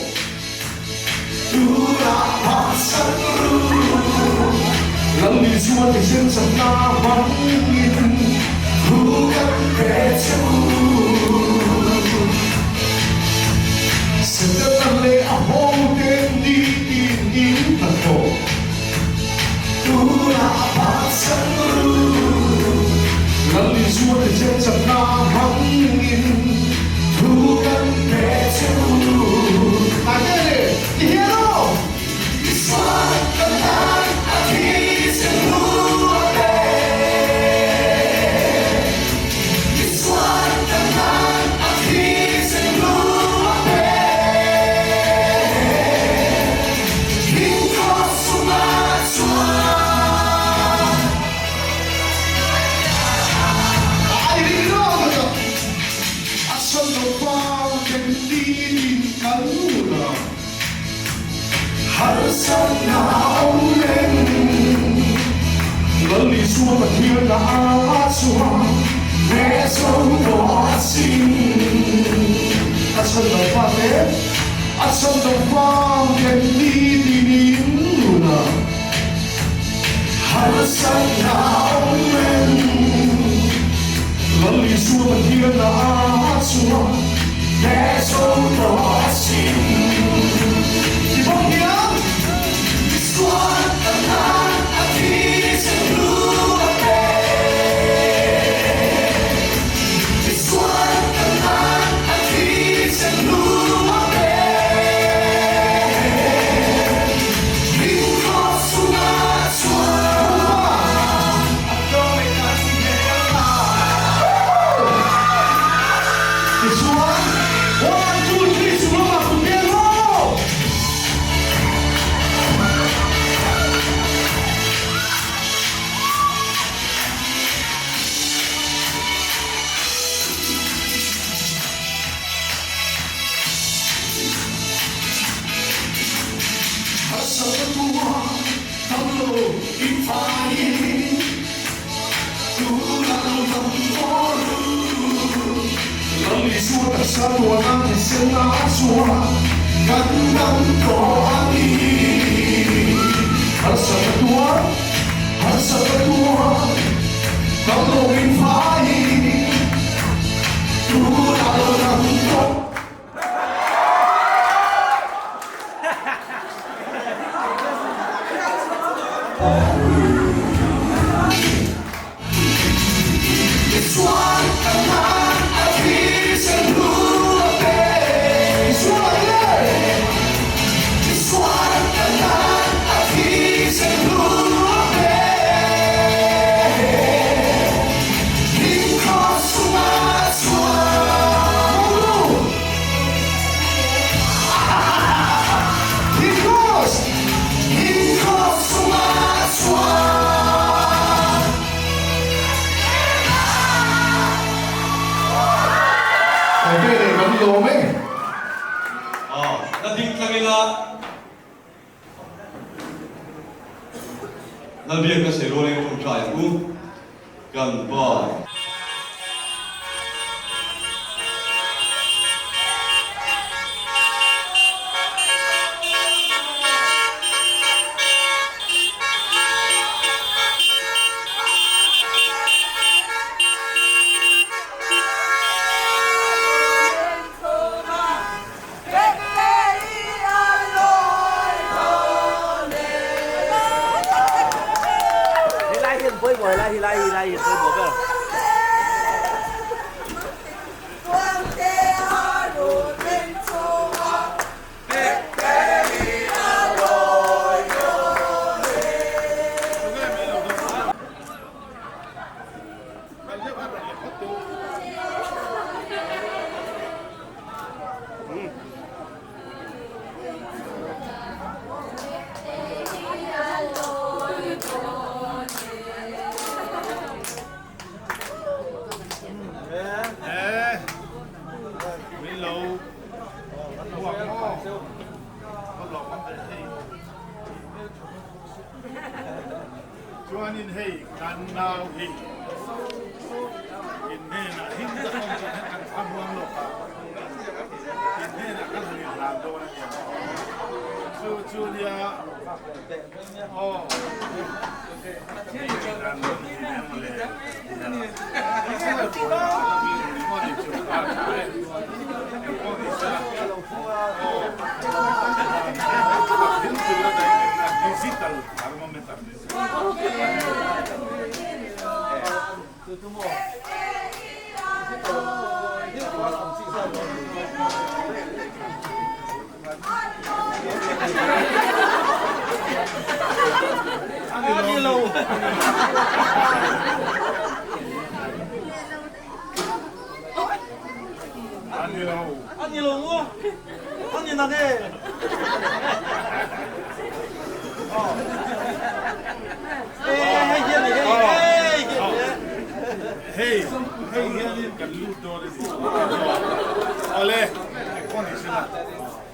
tunah phatsan ru. Lalni chuan thisen chakna hmangin thu kan pe che u. Setana leh a hoten ni tin in la thawk. Tunah phatsan ru. Lal Isua te chen chakna hmangin thu kan pe che u. Hnai te le ti hian aw. Isua kan tan a thi. Harsatna a awm reng. Lal Isua Pathian a chuan hneh zo tawh a sin. A chhan dang fate, a chhan dang fate nitin in nunah harsatna a awm reng. Lal Isua Pathian a chuan hneh zo tawh a sin. Ti bawk hian. La ding tlang ila Lalbiak ka sawi rual eng ṭawngṭai ang u kan pa. Helai hian pawimawh helai hi lai hi lai hi pawimawh ber. Chuanin hei kan nau hi in hnenah him tak awm chuan hian kan thlamuang lawk a, in hnenah kan han inhlan dawn a nia. Chu chu nia aw mi inhlan dawn hi nia mawle. Digital thermometer. Hei hei hianin kan lut dawn a ni. Awle, engpawh ni sela,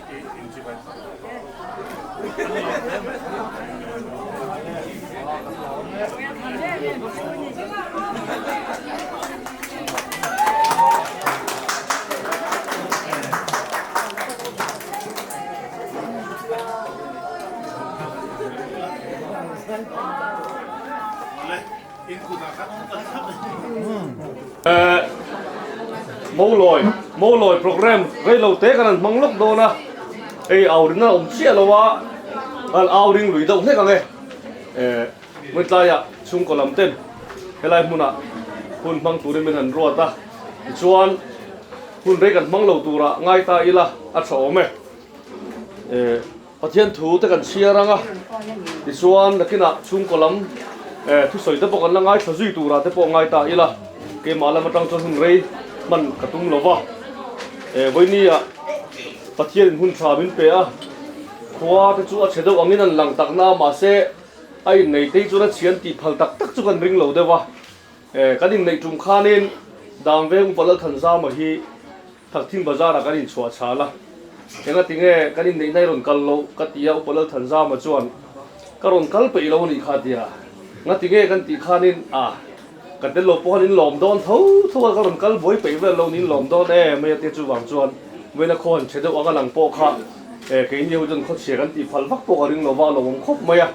i inchibai. Molawi Molawi program reilo te kan han hmang lawk dawn a hei au rinna awm chiah lo a an au ring lui deuh hlek ang e eh hmuitlaiah chhungkaw lam ten helai hmunah hun hmang turin min han ruat a tichuan hun rei kan hmang lo turah ngai ta ila a tha awm e eh. Pathian thu te kan chhiar ang a, tichuan nakinah chhungkaw lam thusawi te pawh kan la ngaithla zui turah te pawh ngai ta ila, keimah lam atang chuan hun rei hman ka tum lo va. Vawinia Pathianin hun tha min pe a, khua te chu a chhe deuh angin an lang tak na a, mahse a innei te hi chuan a chhian tih phal tak tak chu kan ring lo deuh a. Kan inneih tum khanin Damveng Upa Lalthanzama hi Thakthing bazar ah kan inchhuah chhal a, engati nge kan inneihna i rawn kal loh ka ti a, Upa Lalthanzama chuan ka rawn kal peih lo a nih kha a ti a, ngati nge kan tih khanin a, ka tel lo pawh khan in lawm dawn tho tho a, ka rawn kal buai peih vel lo niin lawm dawn em mai a tia chuvang chuan vawiina khaw han chhe deuh ang a lang pawh kha e keini ho chuan khawchhia kan tih phal vak pawh ka ring lo va a lo awm khawp mai a,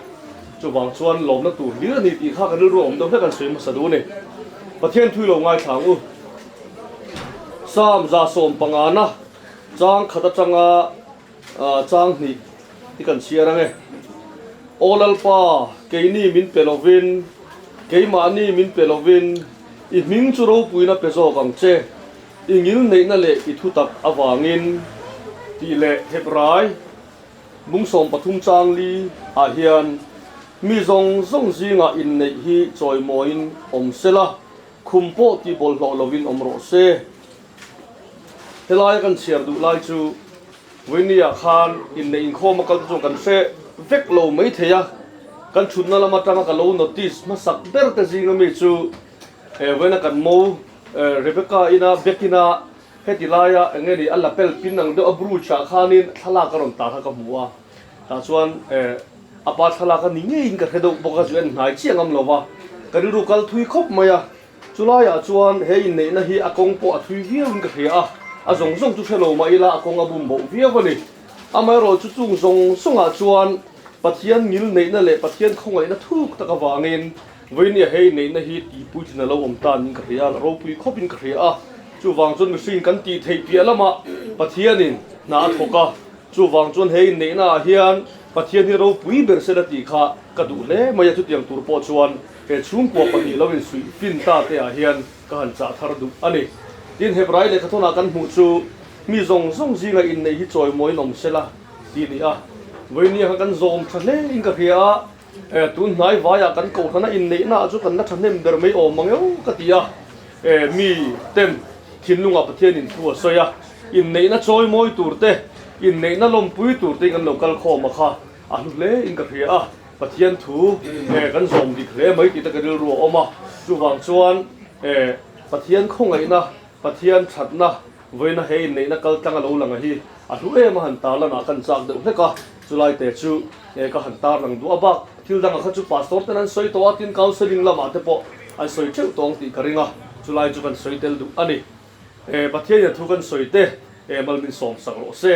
chuvang chuan lawmna tur hlir a ni tih kha ka rilru a awm deuh hlek an sawi hmasa duh a ni. Pathian thui lo ngaithla ang u. Psalm 115 na chang khat atanga chang hnih hi kan chhiar ang e. Aw Lalpa, keini min pe lovin, keimahni min pe lovin, i hming chu ropuina pe zawk ang che, i ngilneihna leh i thutak avangin, tih leh Hebrai bung 13 chang li ah hian mi zawng zawng zingah inneih hi chawimawiin awm sela, Khum pawh tih bawlhhlawh lovin awm rawh se. Helaia kan chhiar duh lai chu Vawinia khan inneih inkhawm a kal te chuan kan hre vek lo mai thei a, kan thutna lam atanga ka lo notice hmasak ber te zinga mi chu Vawiina kan mo Rebecca ina biakina heti laia eng nge ni a lapel pin ang deuh a brooch ah khanin thlalak a rawn tar kha ka hmu a, tah chuan A pa thlalak a ni ngeiin ka hre deuh bawk a, chu en hnai chiah ngam lo va, ka rilru kal thui khawp mai a. Chulaiah chuan he inneihna hi a kawng pawh a thui viauin ka hria a, a zawng zawng chu hre lo mah ila a kawng a bum boh viau a ni. Amaherawh chu chung zawng zawngah chuan Pathian ngil neihna leh Pathian khawngaihna thuk tak avangin vawinia he inneihna hi tihpuitlin a lo awm tanin ka hria a, ropui khawpin ka hria a. Chuvang chuan mihring kan tih theih piah lamah Pathianin hna a thawk a, chuvang chuan he inneihnaah hian Pathian hi ropui ber sela tih kha ka duh hle mai a, chutiang tur pawh chuan he chhungkua pahnih lo insuih fin ta te ah hian ka han chah thar duh a ni. Tin, Hebrai lehkhathawnah kan hmuh chu mi zawng zawng zinga inneih hi chawimawiin awm sela tih a ni a, vawinia kha kan zawm tha hle in ka hria a, e, tun hnai vaiah kan kohhrana inneihna ah chu kan la thahnem ber mai awm ang eo ka ti a, e, mi ten thinlungah Pathianin thu a sawi a, Inneihna chawimawi tur te, inneihna lawmpui tur te kan lo kal khawm a kha a hlu hle in ka hria a, Pathian thu kan zawm dik hle mai tih te ka rilru a awm a, chuvang chuan Pathian khawngaihna, Pathian thatna vawiina he inneihna kal tlang a lo lang a hi a hlu em a han tarlan ah kan chak deuh hlek a, chulai te chu ka han tarlang duh a bak thil dang ah kha chu pastor ten an sawi tawh a, tin counselling lamah te pawh an sawi theuh tawh ang tih ka ring a, chulai chu kan sawi tel duh a ni. E Pathian hian thu kan sawi te e mal min sawm sak rawh se.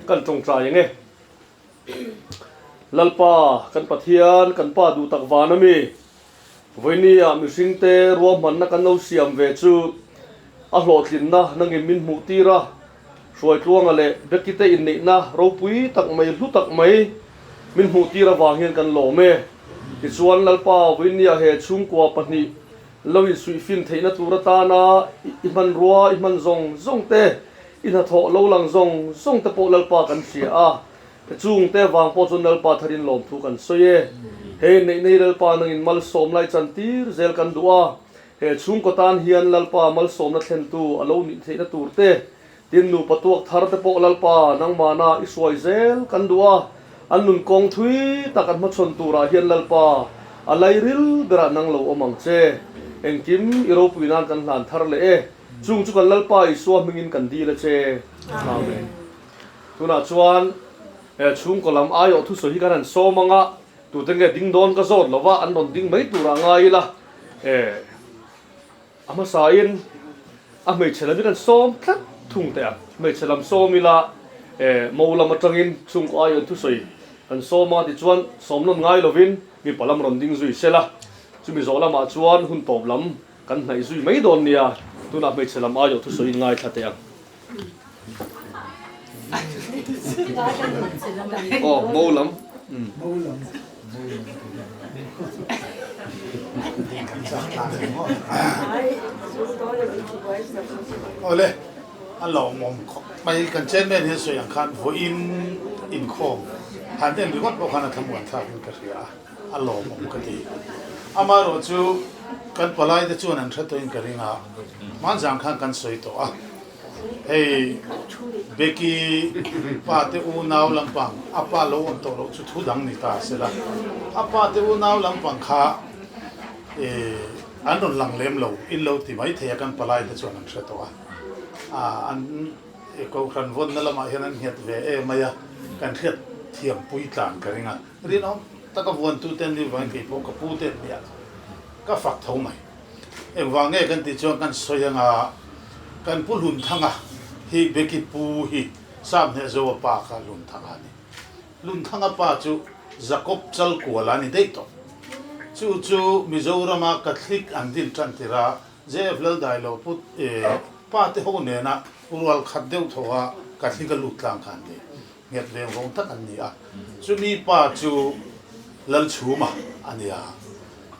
Kan tawngtai ang e. Lalpa kan Pathian kan pa duh tak van ami vawinia mihring te ruahmanna kan lo siam ve chu a hlawhtlinna nangin min hmuh tir a, Hruaitluanga leh Becky te inneihna ropui tak mai hlu tak mai min hmuh tir avang hian kan lawm e. Tichuan Lalpa vawinia he chhungkua pahnih Lo insuihfin theihna tur atana i hmanrua i hman zawng zawng te, i hnathawh lo lang zawng zawng te pawh Lalpa kan hria a. Chung te vang pawh chuan Lalpa tharin lawmthu kan sawi e. He inneihna hi Lalpa nangin malsawm lai chantir zel kan duh a. He chhungkaw tan hian Lalpa malsawmna thlentu a lo nih theihna tur te, tin nupa tuak thar te pawh Lalpa nangmahna i hruai zel kan duh a. An nun kawng thui tak an hmachhawn turah hian Lalpa, a lairil berah nang lo awm ang che. Engkim i ropui nan kan hlan thar leh e. Chung chu kan Lalpa Isua hmingin kan dil a che. Amen. Tunah chuan. Chhungkaw lam aiawh thusawi hi kan han sawm ang a, tute nge ding dawn ka zawt lo va, an rawn ding mai turah ngai ila. A hmasain a hmeichhe lam hi kan sawm tlat thung teh ang. Hmeichhe lam sawm ila mo lam atangin chhungkaw aiawh thusawi kan sawm a, tichuan sawm nawn ngai lovin mipa lam rawn ding zui sela. Chumi zawh lamah chuan hun tawp lam kan hnaih zui mai dawn nia, tunah hmeichhe lam aiawh thusawi in ngaithla teh ang. Aw, mo lam. Awle, a lawmawm khawp mai. Kan chairman hian sawi ang khan vawiin inkhawm han en ringawt pawh khan a thlamuan thlakin ka hria a, a lawmawm ka ti. Amaherawhchu kan palaite chuan an hre tawhin ka ring a, hmanzang khan kan sawi tawh a. Hei Becky pa te unau lampang a pa lo awm tawh loh chu thu dang ni ta se la, a pa te unau lampang kha an rawn lang lem lo in lo ti mai thei a, kan palai te chuan an hre tawh a, an kohhran vawnna lamah hian an nghet ve em mai a, kan hriat thiam pui tlan ka ring a, rinawm taka vuantu te an nih vangin kei pawh ka pu te an nia ka fak tho mai. Engvang nge kan tih chuan kan sawi anga kan pu Hlunthanga hi Becky pu hi Sam Hnehzoa pa kha Hlunthanga a ni. Hlunthanga pa chu Jacob Chalkuala a ni daih tawh. Chu chu Mizorama Catholic an din tan tirh a JF Laldailo pu pa te ho nena rual khat deuh tho a Catholic a lut tlang kha an ni. Nghet veng vawng tak an ni a. Chumi pa chu Lalchhuma a ni a,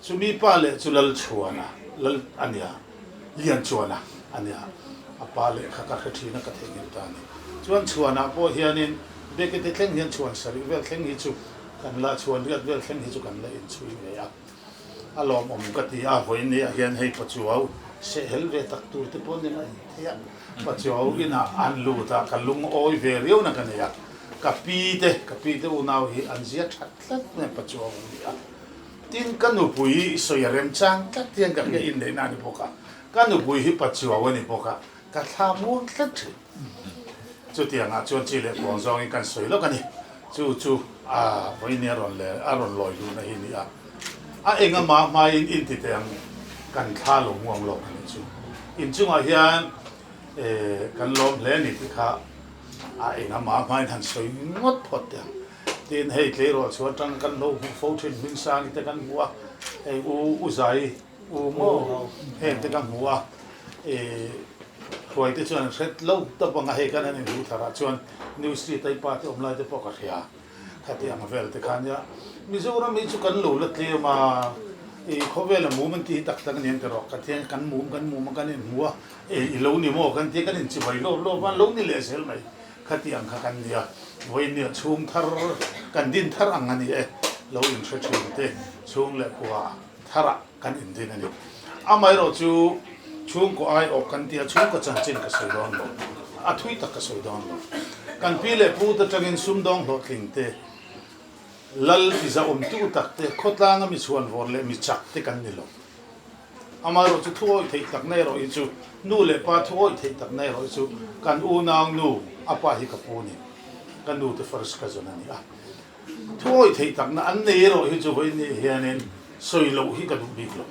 chumi pa leh chu Lalchhuana Lal a ni a, Lianchuana a ni a. A pa leh kha ka hre thin a, ka theihnghilh ta a ni. Chuan Chhuanah pawh hianin Bekete thleng hian chhuan sarih vel thleng hi chu kan la, chhuan riat vel thleng hi chu kan la inchhui ve a. A lawmawm ka ti a, vawiinniah hian hei Pachuau sehhel ve tak tur te pawh ni mai thei a, Pachuau inah an lut a, ka lungawi ve riau na ka nei a, ka pi te, ka pi te unau hi an zia that tlat mai Pachuau an ni a, tin ka nupui sawi a remchang tlat hian ka hria inneihna a ni bawk a, ka nupui hi Pachuau a ni bawk a, ka thla muang tlat thin. Chutiangah chuan chi leh kuang zawngin kan sawi lawk a ni. Chu chu a vawiin a rawn le a rawn lawi luhna hi a ni a. A eng ama hmain in ti teh ang kan thla lo muang lawk a nih chu. Inchungah hian kan lawm hle a ni tih kha a eng ama hmain han sawi ngawt phawt teh ang. Tin hei tleirawl chhuah atang kan lo hmuh fo thin Hmingsangi te kan hmu a, hei U Uzai U maw heng te ka hmu a, ih hruai te chuan an hret lo tawp ang a, hei kan han inhmuh thar ah chuan New Street a i pa te awm lai te pawh ka hria, khati ang vel te kha nia. Mizoram hi chu kan lo la tlem a, ih khawvel a mum an tih hi tak tak a ni ang tiraw, ka thian kan mum kan mum a kan inhmu a, eh i lo ni maw kan tia kan inchibai lawp lawp a, an lo ni leh zel mai, khati ang kha kan nia. Vawinia chhung thar kan din thar ang a ni e, lo inhre thin te chhung leh khua. Tharah kan indin a ni. Amaherawh chu chhungkaw aiawh kan tia chhungkaw chanchin ka sawi dawn lo, a thui tak ka sawi dawn lo. Kan pi leh pu te tangin sumdawng hlawhtling te, lal tizaawmtu tak te, khawtlanga mi chhuanvawr leh mi chak te kan ni lo. Amaherawh chu thuawih theih takna erawh hi chu nu leh pa thuawih theih takna erawh hi chu kan unau nu a pa hi ka pu ni, ka nu te first cousin a ni a. Thuawih theih takna an nei erawh hi chu vawiin hianin sawi loh hi ka duh bik lo.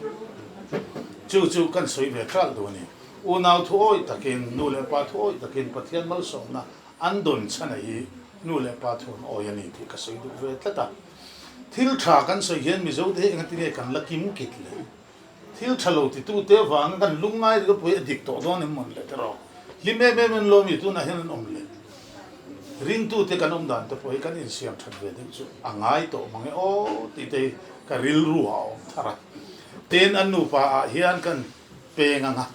Chu chu kan sawi ve ṭalh duh a ni. Unau thuawih takin, nu leh pa thuawih takin Pathian malsawmna an dawn chhana hi nu leh pa thu an awi a ni tih ka sawi duh ve tlat a. Thil ṭha kan sawi hian Mizote hi engati nge kan la kim kit le? Thil ṭha lo titute avanga kan lungngai rilru pawh hi a dik tawh dawn em mawn le tiraw? Hlim em em in lawmi tunah hian an awm le. Ringtute kan awm dan te pawh hi kan insiam ṭhat ve deuh chu a ngai tawh mang e aw tih te hi ka rilru ah a awm thar a. Tin, an nupa ah hian kan peng ang a,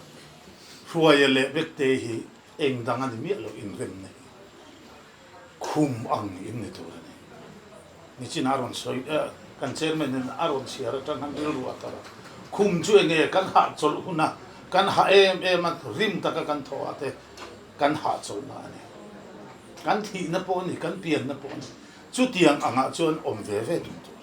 Hruaia leh Bekte hi eng dang a ni miah lo inremna hi khum ang in ni tur a ni. Nichin a rawn sawi kan chairman in a rawn chhiar atang khan rilru a tar a, khum chu enge kan hahchawlh hun a, kan hah em em a, rim taka kan thawh ah te kan hahchawlhna a ni. Kan thihna pawh a ni, kan pianna pawh a ni. Chutiang angah chuan awm ve ve tum tur.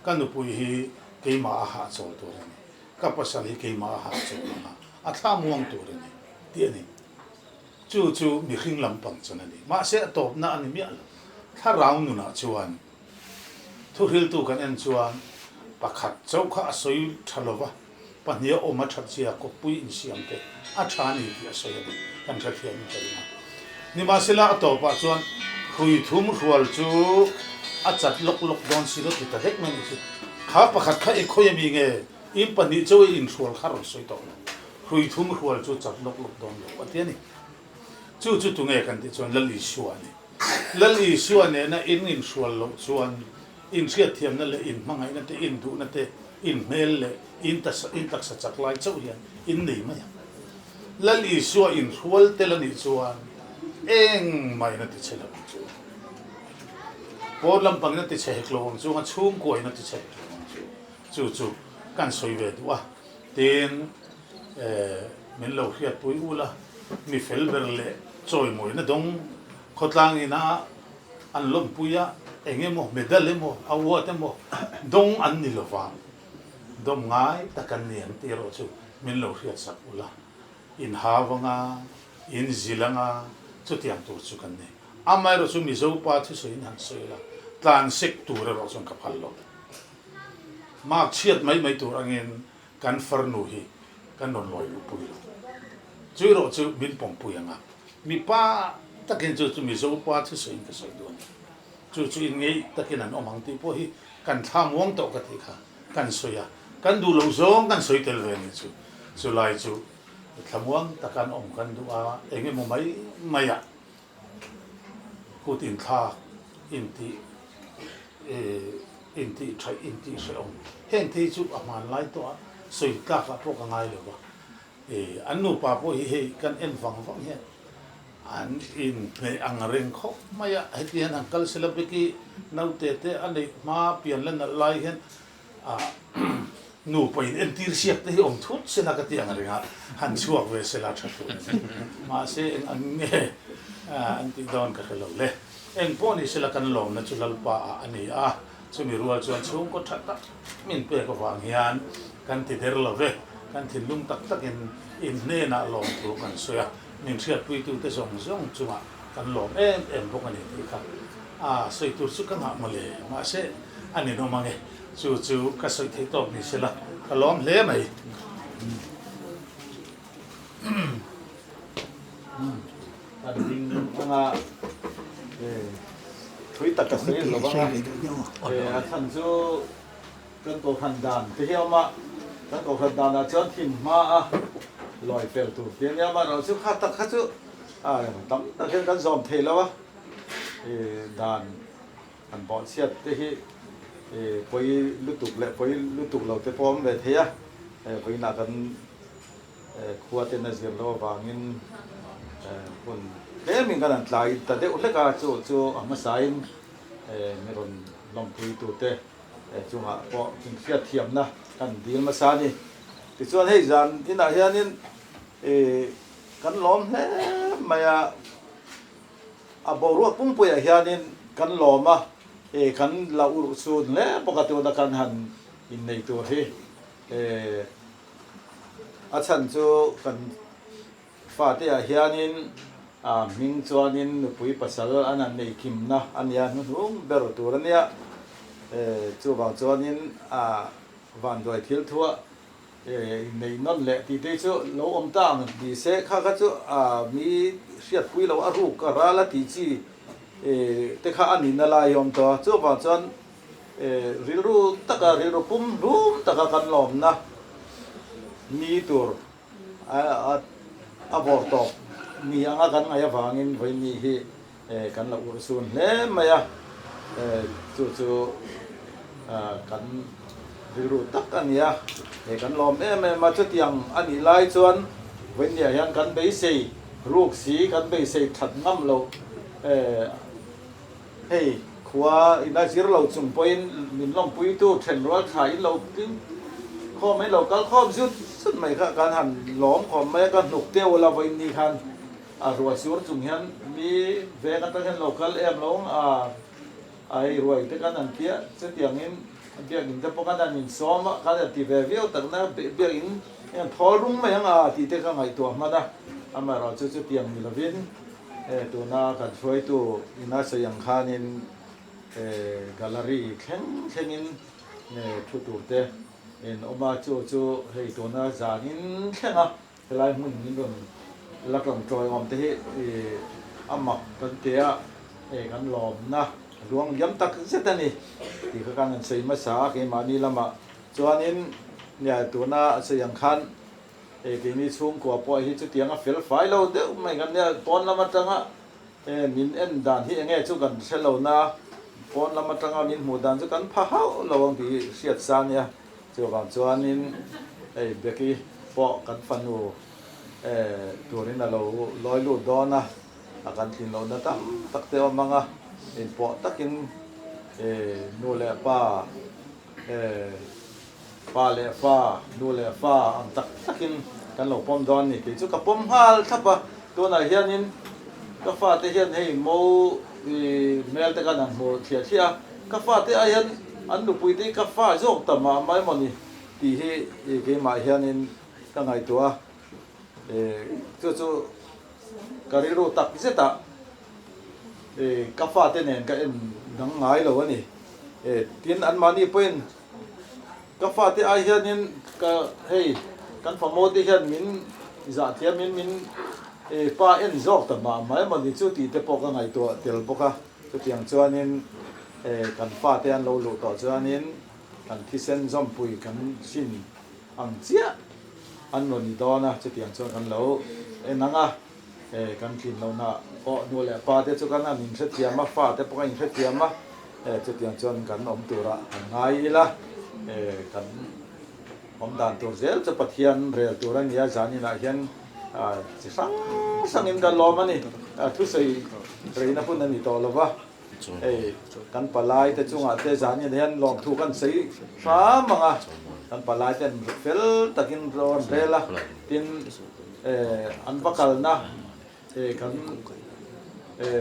Ka nupui hi keimah a hahchawl tur a ni, ka pasal hi keimah a hahchawl ang a, a thla muang tur a ni tih a ni. Chu chu mihring lampang chuan a ni. Mahse a tawpna a ni miah lo. Thlarau nunah chuan thuhriltu kan en chuan pakhat chauh kha a sawi tha lova, pahniha awm a that zia kawppui insiam te a tha a ni tih a sawi a ni. Kan hrethiam in ka ring a. Nimahsela a tawpah chuan hrui thum hrual chu a chat lawk lawk dawn si lo ti ta vek mai ni chu. Kha pakhat kha i khawi ami nge in pahnih chauh i inhrual kha rawn sawi tawh lo. Hrui thum hrual chu chat lawk lawk dawn lo a ti a ni. Chu chu tunge kan tih chuan Lal Isua a ni. Lal Isua nena in inhrual loh chuan inhriatthiamna leh inhmangaihna te, induhna te, inhmel leh in taksa chak lai chauh hian in nei mai ang. Lal Isua inhrual tel a nih chuan engmah in a ti chhe lo ang chu. Pawn lampangin a ti chhe hek lo ang chu, a chhungkuain a ti chhe hek lo ang chu. Chu chu kan sawi ve duh a, tin min lo hriatpui ul a, mi fel ber leh chawimawina dawng khawtlang ina an lawmpui a, eng emaw medal emaw award emaw dawng an ni lovang, dawm ngai tak an ni ang tih erawh chu min lo hriatsak ul a, inhau anga, inzil anga chutiang tur chu kan ni. Amaherawh chu Mizo pa thusawiin han sawi la, tlansek tur erawh chuan ka phal lo. Mark chhiat mai mai tur angin kan farnu hi kan rawn lawi luh pui lo. Chu erawh chu min pawmpui ang a, mipa takin chu chu Mizo pa thusawiin ka sawi duh a ni. Chu chu inngeih takin an awm ang tih pawh hi kan thla muang tawh ka tih kha kan sawi a, kan duh loh zawng kan sawi tel ve a ni chu. Chulai chu thla muang taka an awm kan duh a, eng emaw mai maiah Kut inthlak, intih intih thaih, intih hrehawm heng te hi chu a hmanlai tawh a, sawi tlakah pawh ka ngai lo va. An nupa pawh hi hei kan en vang vang hian an inhmeh ang reng khawp mai a, heti hian han kal sela Becky naute te a neih hma pian la nalh lai hian Nupa in entir siak te hi awm thut sela ka ti ang ring a, han chhuak ve sela tha tur a ni. Mahse eng ang nge an tih dawn ka hre lo le. Eng pawh ni sela kan lawmna chu Lalpa ah a ni a, chumi rual chuan chhungkaw tha tak min pek avang hian kan ti der lo ve. Kan thinlung tak takin in hnenah lawm thu kan sawi a, min hriatpuitute zawng zawng chungah kan lawm em em bawk a ni tih kha a sawi tur chu ka ngah mawle. Mahse a ninawm ang e. Chu chu ka sawi theih tawk ni sela ka lawm hle mai. Kan ding anga thui tak ka sawi lo vang a, a chhan chu kan kohhran dan te hi a awm a, kan kohhran danah chuan thim hma a lawi fel tur te a nia, amaherawhchu kha tak kha chu tam tak hian kan zawm thei lo a, dan An bawhchhiat te hi pawi lutuk leh pawi lutuk lo te pawh a awm ve thei a, vawiinah kan khua ten a zir loh avangin hun tlemin kan han tlai ta deuh hlek a, chu chu a hmasain mi rawn lawmpui tute chungah pawh inhriatthiamna kan dil hmasa a ni. Tichuan hei zan inah hianin kan lawm hle mai a. A boruak pumpuiah hianin kan lawm a, e kan la urh chhun hle bawk a tuna kan han innei tur hi e a chhan chu kan fate ah hianin a hming chuanin nupui pasal an han nei kimna a nia hnuhnung ber tur a nia e chuvang chuanin a vanduai thil thuah Nei nawn leh tih te chu lo awm ta ang ni se kha kha chu mi hriatpui lo a ruk a ral a tih chi te kha a nihna lai a awm tawh a, chuvang chuan rilru taka rilru pum hlum taka kan lawmna ni tur a vawr tawp ni anga kan ngaih avangin vawiin hi kan lo urhsun hle mai a, chu chu kan rilru tak a ni a, kan lawm em em a, chutiang a nih lai chuan vawiinniah hian kan beisei ruk si, kan beisei that ngam loh hei khua ina zir lo chung pawhin min lawmpuitu thenrual tha in lo tling khawm in lo kal khawm zut zut mai kha kan han lawm khawm mai a, ka hnuk deuh la vawiinni khan. A ruai sur chung hian mi veng atang hian lo kal em lo a, a hei ruai te kan han tia chutiangin biakinn te pawh kan han insawm a, kan han ti ve viau tak na biakinn hian thawl rung mai ang a tih te ka ngaihtuah hman a, amaherawhchu chutiang ni lovin Tuna kan hruaitu ina sawi ang khanin gallery thleng thlengin thu turte in awm a, chu chu hei tuna zanin thlenga helai hmun min rawn la tawngtawi awm te hi a mak kan ti a, hei kan lawmna luang liam tak zet a ni tih kha khan an sawi hmasa a keimahni lamah chuanin nia tuna a sawi ang khan hei keini chhungkua pawh hi chutiang a fel fai lo deuh mai kan nia pawn lam atanga min en dan hi enge chu kan hre lo na pawn lam atanga min hmuh dan chu kan pha hauh lo ang tih hi hriat sa a nia. Chuvang chuanin hei Becky pawh kan fanu turin a lo lawi lut dawn a, a kan thlin lohna tam tak te awm ang a, inpawh takin nu leh pa, pa leh fa, nu leh fa ang tak takin kan lo pawm dawn a ni. Kei chu ka pawm nghal thlap a, tunah hianin ka fate hian hei mo hmel te khan an hmu thliah thliah a, Ka fate ah hian an nupui te hi ka fa zawk ta mah mai maw ni tih hi keimah hianin ka ngaihtuah a, chu chu ka rilru tak zetah ka fate nen ka en dang ngai lo a ni. Tin, anmahni pawhin ka fate ai hianin ka hei kan famo te hian min zahthiamin min pa en zawk ta mah mai maw ni chu tih te pawh ka ngaihtuah tel bawk a. Chutiang chuanin kan fate an lo luh tawh chuanin kan thisen zawmpui kan hrin ang chiah an rawn ni dawn a, chutiang chuan kan lo en ang a, kan tlin lohna pawh nu leh pa te chu kan han inhrethiam a, fate pawh kan inhrethiam a, chutiang chuan kan awm turah kan ngai ila, kan awm dan tur zel chu Pathian rel tur a ni a, zaninah hian chi hrang hrangin kan lawm a ni. Thusawi reina hun a ni tawh lo va, hei kan palai te chungah te zaninah hian lawmthu kan sawi hram ang a, kan palai ten fel takin rawn rel a, tin an va kalna kan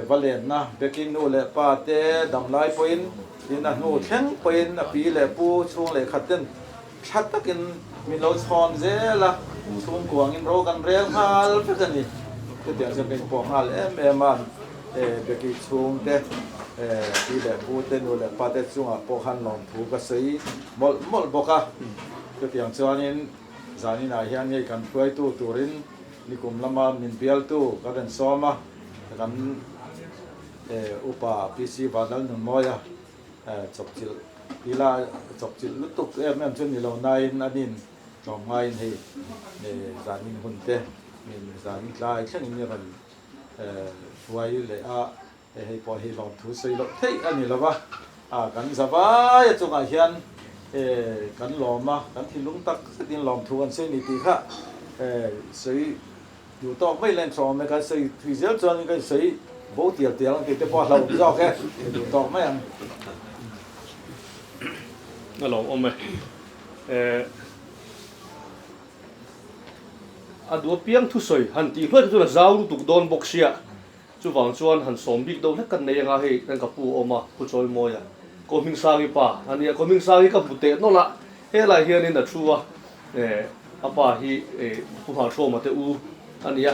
va lenna Becky nu leh pa te damlai pawhin tin a hnu thleng pawhin a pi leh pu chhung leh khat ten tha takin min lo chhawn zel a, chhungkuangin ro kan rel nghal vek a ni. Chutiang chuan ka inpawh nghal em em a, Becky chhungte pi leh pu te nu leh pa te chungah pawh khan lawmthu ka sawi mawlh mawlh bawk a, chutiang chuanin zaninah hian hei kan hruaitu turin Nikum lama min bialtu ka rawn sawm a, kan upa PC Vanlal Nunmawia chawpchilh ila chawpchilh lutuk em em chu ni lo nain an in tlawm ngaiin hei zanin hun te min zanin tlai thlengin i rawn hruai leh a, hei pawh hi lawmthu sawi loh theih a ni lo va, kan zavai a chungah hian kan lawm a, kan thinlung tak zetin lawmthu kan sawi a ni tih kha sawi duh tawk mai len hrawm e, kan sawi thui zel chuan kan sawi bo tial tial ang tih te pawh a hlauhawm zawk e, duh tawk mai ang. A lawmawm e. A duh apiang thusawi han tih hluai te chuan a zau lutuk dawn bawk sia. Chuvang chuan han sawm bik deuh hlek kan nei anga hei kan ka pu a awm a, Pu Chawimawia, Ko Hmingsangi pa a nia, Ko Hmingsangi ka hmu teh nawlh a, helai hianin a thu a, eh a pa hi eh Pu Nghalhrawma te u a nia,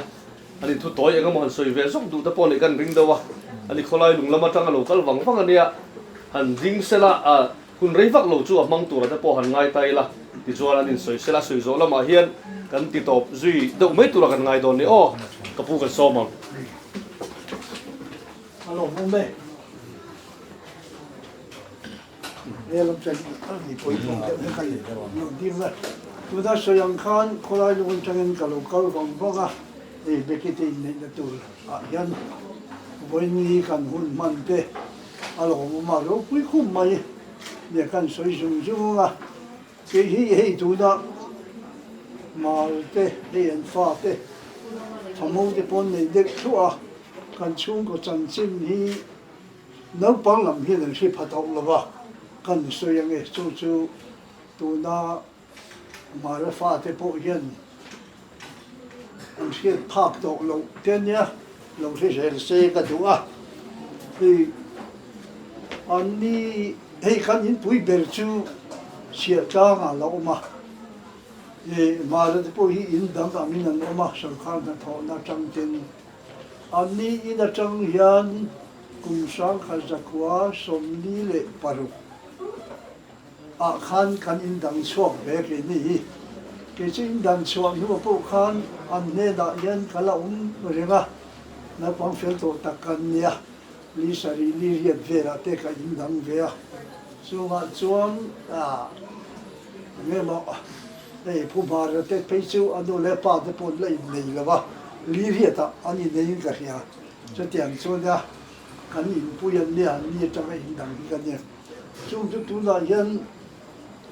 an inthu tawi eng emaw han sawi ve zawk duh te pawh neih kan ring deuh a, ani khawlai lung lam atanga lo kal vang vang a nia, han ding sela a hun rei vak lo chu a hmang tura te pawh han ngai ta ila, tichuan an insawi sela sawi zawh lamah hian kan ti tawp zui deuh mai tura kan ngai dawn ni aw, ka pu kan sawm ang. A lawmawm e. He lam chuan mi pawimawh deuh hlek a ni lo ding a. Tuna sawi ang khan khawlai lung atangin ka lo kal vang vang a, hei Becky te inneihna tur ah hian vawiin kan hun hman te a lawmawm a, ropui khum mai nia kan sawi zung zung a. Kei hi hei tuna mal te, hei an fa te, thamo te pawn nei deuh thluah a, kan chhungkaw chanchin hi naupang lam hian an hre pha tawh lo va, kan sawi ange chu chu tuna Mara fate pawh hian an hriat phak tawh loh te ania lo hre zel se ka duh a, hei anni hei kan inpui ber chu Chhiahtlang ah la awm a, Mara te pawh hi in dang angin an awm a, sorkar hnathawhna atang ten. An ni in atang hian kum 1946 ah khan kan indang chhuak ve kei ni hi. Kei chu indang chhuah hnu pawh khan an hnenah hian ka la awm reng a, naupang fel tawh tak kan nia, li sarih li riat velah te ka indang ve a. Chungah chuan eng emaw hei Pu Hmara te phei chu a nu leh pa te pawh an la innei lo va, li riatah an inneiin ka hria. Chutiang chuan nia kan inpui an nia, an ni atanga indang hi ka nia. Chung chu tunah hian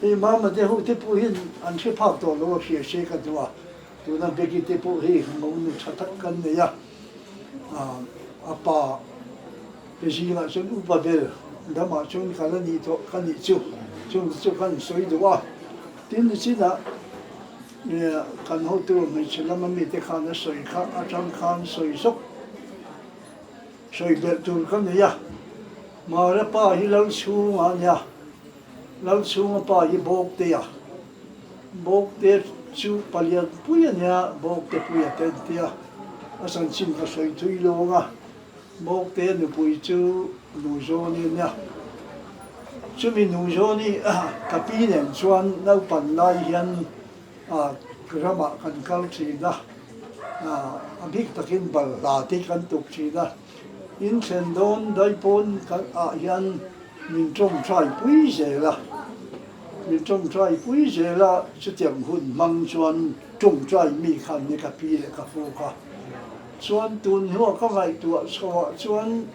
hei Mama te ho te pawh hian an hre phak tawh lo a hria se ka duh a, tuna Becky te pawh hei monu tha tak kan nei a, a pa te zingah chuan upa ber damah chuan ka la nih tawh ka nih chu, chung chu kan sawi duh a. Tin nichinah kan hotu hmeichhe lama mite khan a sawi kha atang khan sawi zawk. Sawi belh tur ka nei a, Mara pa hi Lalchhunga a nia, Lalchhunga pa hi Bawkte a, Bawkte chu palian pui a nia, Bawkte pui a ten tia, a chanchin ka sawi thui lo ang a, Bawkte nupui chu Nuzawni a nia, chumi Nuzawni ka pi nen chuan naupan lai hian ramah kan kal thin a, a bik takin balhla te kan tuk thin a, in thlen dawn daipawn ah hian min tawngtai pui zel a, min tawngtai pui zel a, chutiang hun hmang chuan tawngtai mi khan ni ka pi leh ka pu kha chuan tun hnuah ka ngaihtuah chhoah chuan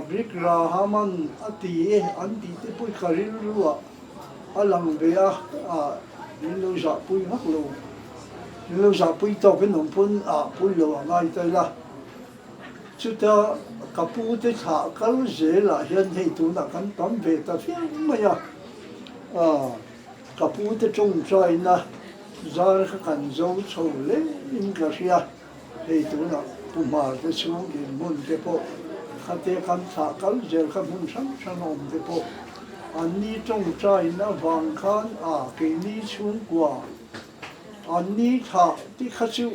Brig Rahaman a ti e an tih te pawh ka rilru ah. A lang ve a, min lo zahpui vak lo. Min lo zahpui tawkin awm pawn a pui lo a ngai ta ila. Chuta ka pu te thlah kal zelah hian hei tunah kan tam ve ta viau mai a. Ka pu te tawngtaina zar kha kan zo chho hle in ka hria. Hei tunah Pu Hmar te chhung inhmun te pawh khate kan thlah kal zel kha hmun hrang hrang a awm te pawh an ni tawngtain avang khan a keini chhungkua an ni thlah ti kha chu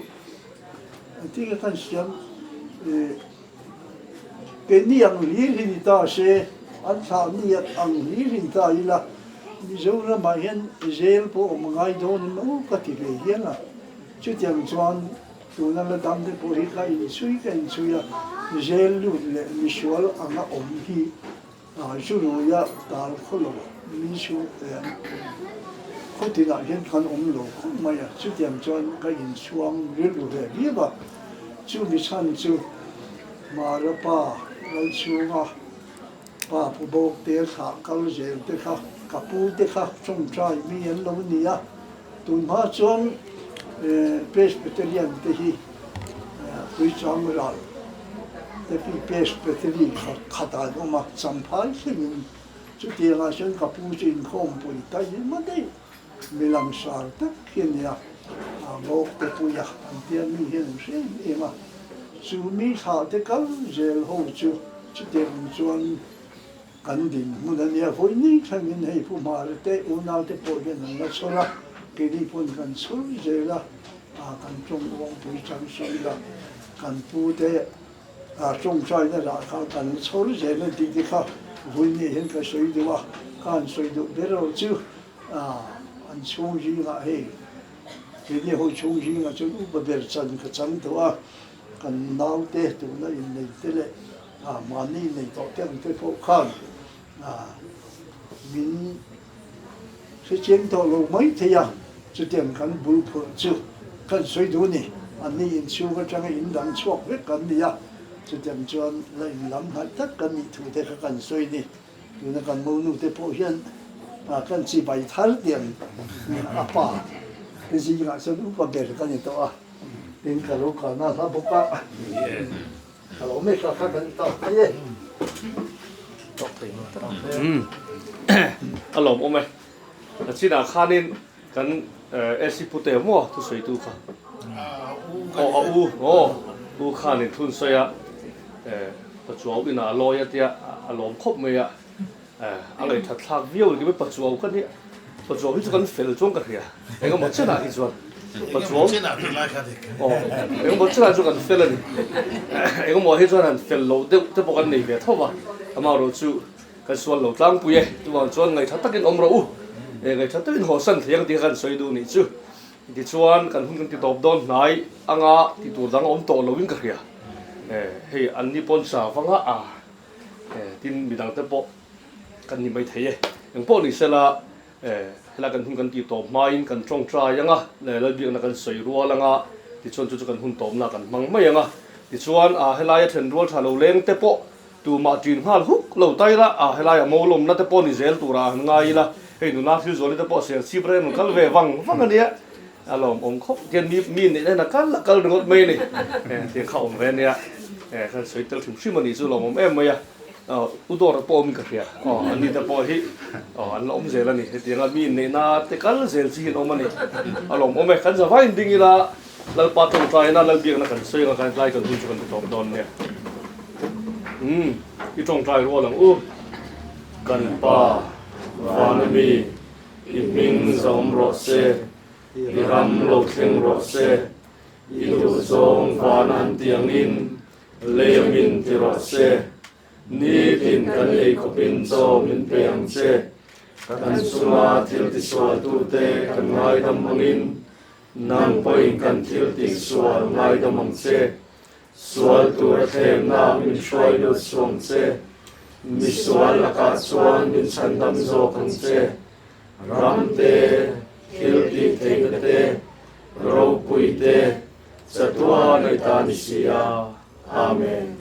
engtin nge kan siam keini ang hlir hi ni ta se an thlah ni ang hlir hi ni ta ila Mizoramah hian zel pawh awm a ngai dawn emaw ka ti ve hial a. Chutiang chuan tuna la dam te pawh hi ka inchhui ka inchhui a, zel lut leh misual anga awm hi zu ruia tal khaw lo mi chu khaw tinah hian kan awm lo khawp mai a, chutiang chuan ka inchhuang rilru ve viau a, chumi chhan chu Mara pa Lalchhunga pa Pu Bawkte thlah kal zel te kha ka pu te kha tawngtai mi an lo ni a. Tun hma chuan Presbyterian te hi Puichang ral te pi Presbytery kha khatah an awm a, Champhai thlengin chutiangah chuan ka pu chu inkhawmpui ta hi hma daih mi langsar tak hi a nia, Bawk te puia an tia mi hian an hre em em a, chu mi thlah te kal zel ho chu chutiang chuan Kan dinhmun a nia, vawi ni thlengin hei Pu Hmara te unau te pawh hian an la chhawr a, keini pawn kan chhawr zel a, kan tawng uangpui chang sawi la, kan pu te tawngtaina lah kha kan la chhawr zel a tih te kha vawi ni hian ka sawi duh a, ka han sawi duh ber erawh chu an chhung zingah hei keini ho chhung zingah chuan upa ber chan ka chang tawh a, kan naute tuna innei te leh Mahni nei tawh te ang te pawh khan min hrechiang tawh lo mai thei a, chutiang kan bul phurh chu kan sawi duh a ni. Anni inchhung atanga in dang chhuak vek kan ni a, chutiang chuan la in lam hnaih tak kan nih thu te kha kan sawi a ni. Tuna kan monu te pawh hian kan chibai thar tiang a pa te zingah chuan upa ber ka ni tawh a, tin ka lo kalna hla bawk a. A lawm awm e. A chinah khanin kan AC Pute maw thusawitu kha aw a u aw u khanin thun sawi a Pachuau inah a lawi a tia a lawm khawp mai a a ngaihthat thlak viau ni Pachuau ka nia Pachuau hi chu kan fel chuan ka hria engemaw chenah hi chuan. Pachuau. Aw, engemaw chenah chu kan fel a ni. Engemaw hi chuan han fel loh deuh te pawh kan nei ve tho va, amaherawh chu kan sual lo tlangpui e. Chuvang chuan ngaihṭha takin awm rawh u, ngaihṭha takin hawsan thei ang tih kha kan sawi duh nih chu. Tichuan kan hun kan ti tawp dawn hnai anga ti tur dang a awm tawh loin ka hria. Hei an ni pawn sa vanga a tin midang te pawh kan ni mai thei e. Engpawh ni sela helai kan hun kan ti tawp hmain kan tawngtai anga Lalbiakna kan sawi rual anga tichuan chu chu kan hun tawpna kan hmang mai anga tichuan helaia then rual tha lo leng te pawh Tumah ṭin nghal huk lo ta ila, a helai a molawmna te pawh ni zel turah han ngai ila, hei nuna thil zuali te pawh ser chip reng rawn kal ve vang vang a nia, a lawmawm khawp hian mi mi neih hian a kal a kal ringawt mai a ni, tiang kha awm ve a nia, kan sawi tel hrim hrim a nih chu lawmawm em mai a, u dawr pawh awmin ka hria, aw an ni te pawh hi aw an la awm zel a ni, hetianga mi inneihna te kal zel chi hi an awm a ni, a lawmawm e, kan zavaiin ding ila. Lalpa tawngtaina Lalbiakna kan sawi anga kan tlai kan hun chu kan ti tawp dawn nia. Umm, i tawngtai rual ang u. Kan Pa, vana mi, i hming zawm rawh se, i ram lo thleng rawh se, i duhzawng vana an ti angin lei a min ti rawh se. Nitin kan ei khawpin chaw min pe ang che. Kan chunga thil tisualtute kan ngaidam angin Nang pawhin kan thil tih sual ngaidam ang che, sual tura thlemna min hruai lut suang che, mi sual lakah chuan min chhandam zawk ang che, ram te, thil tih theihna te, ropui te, chatuan a i ta ni si a. Amen.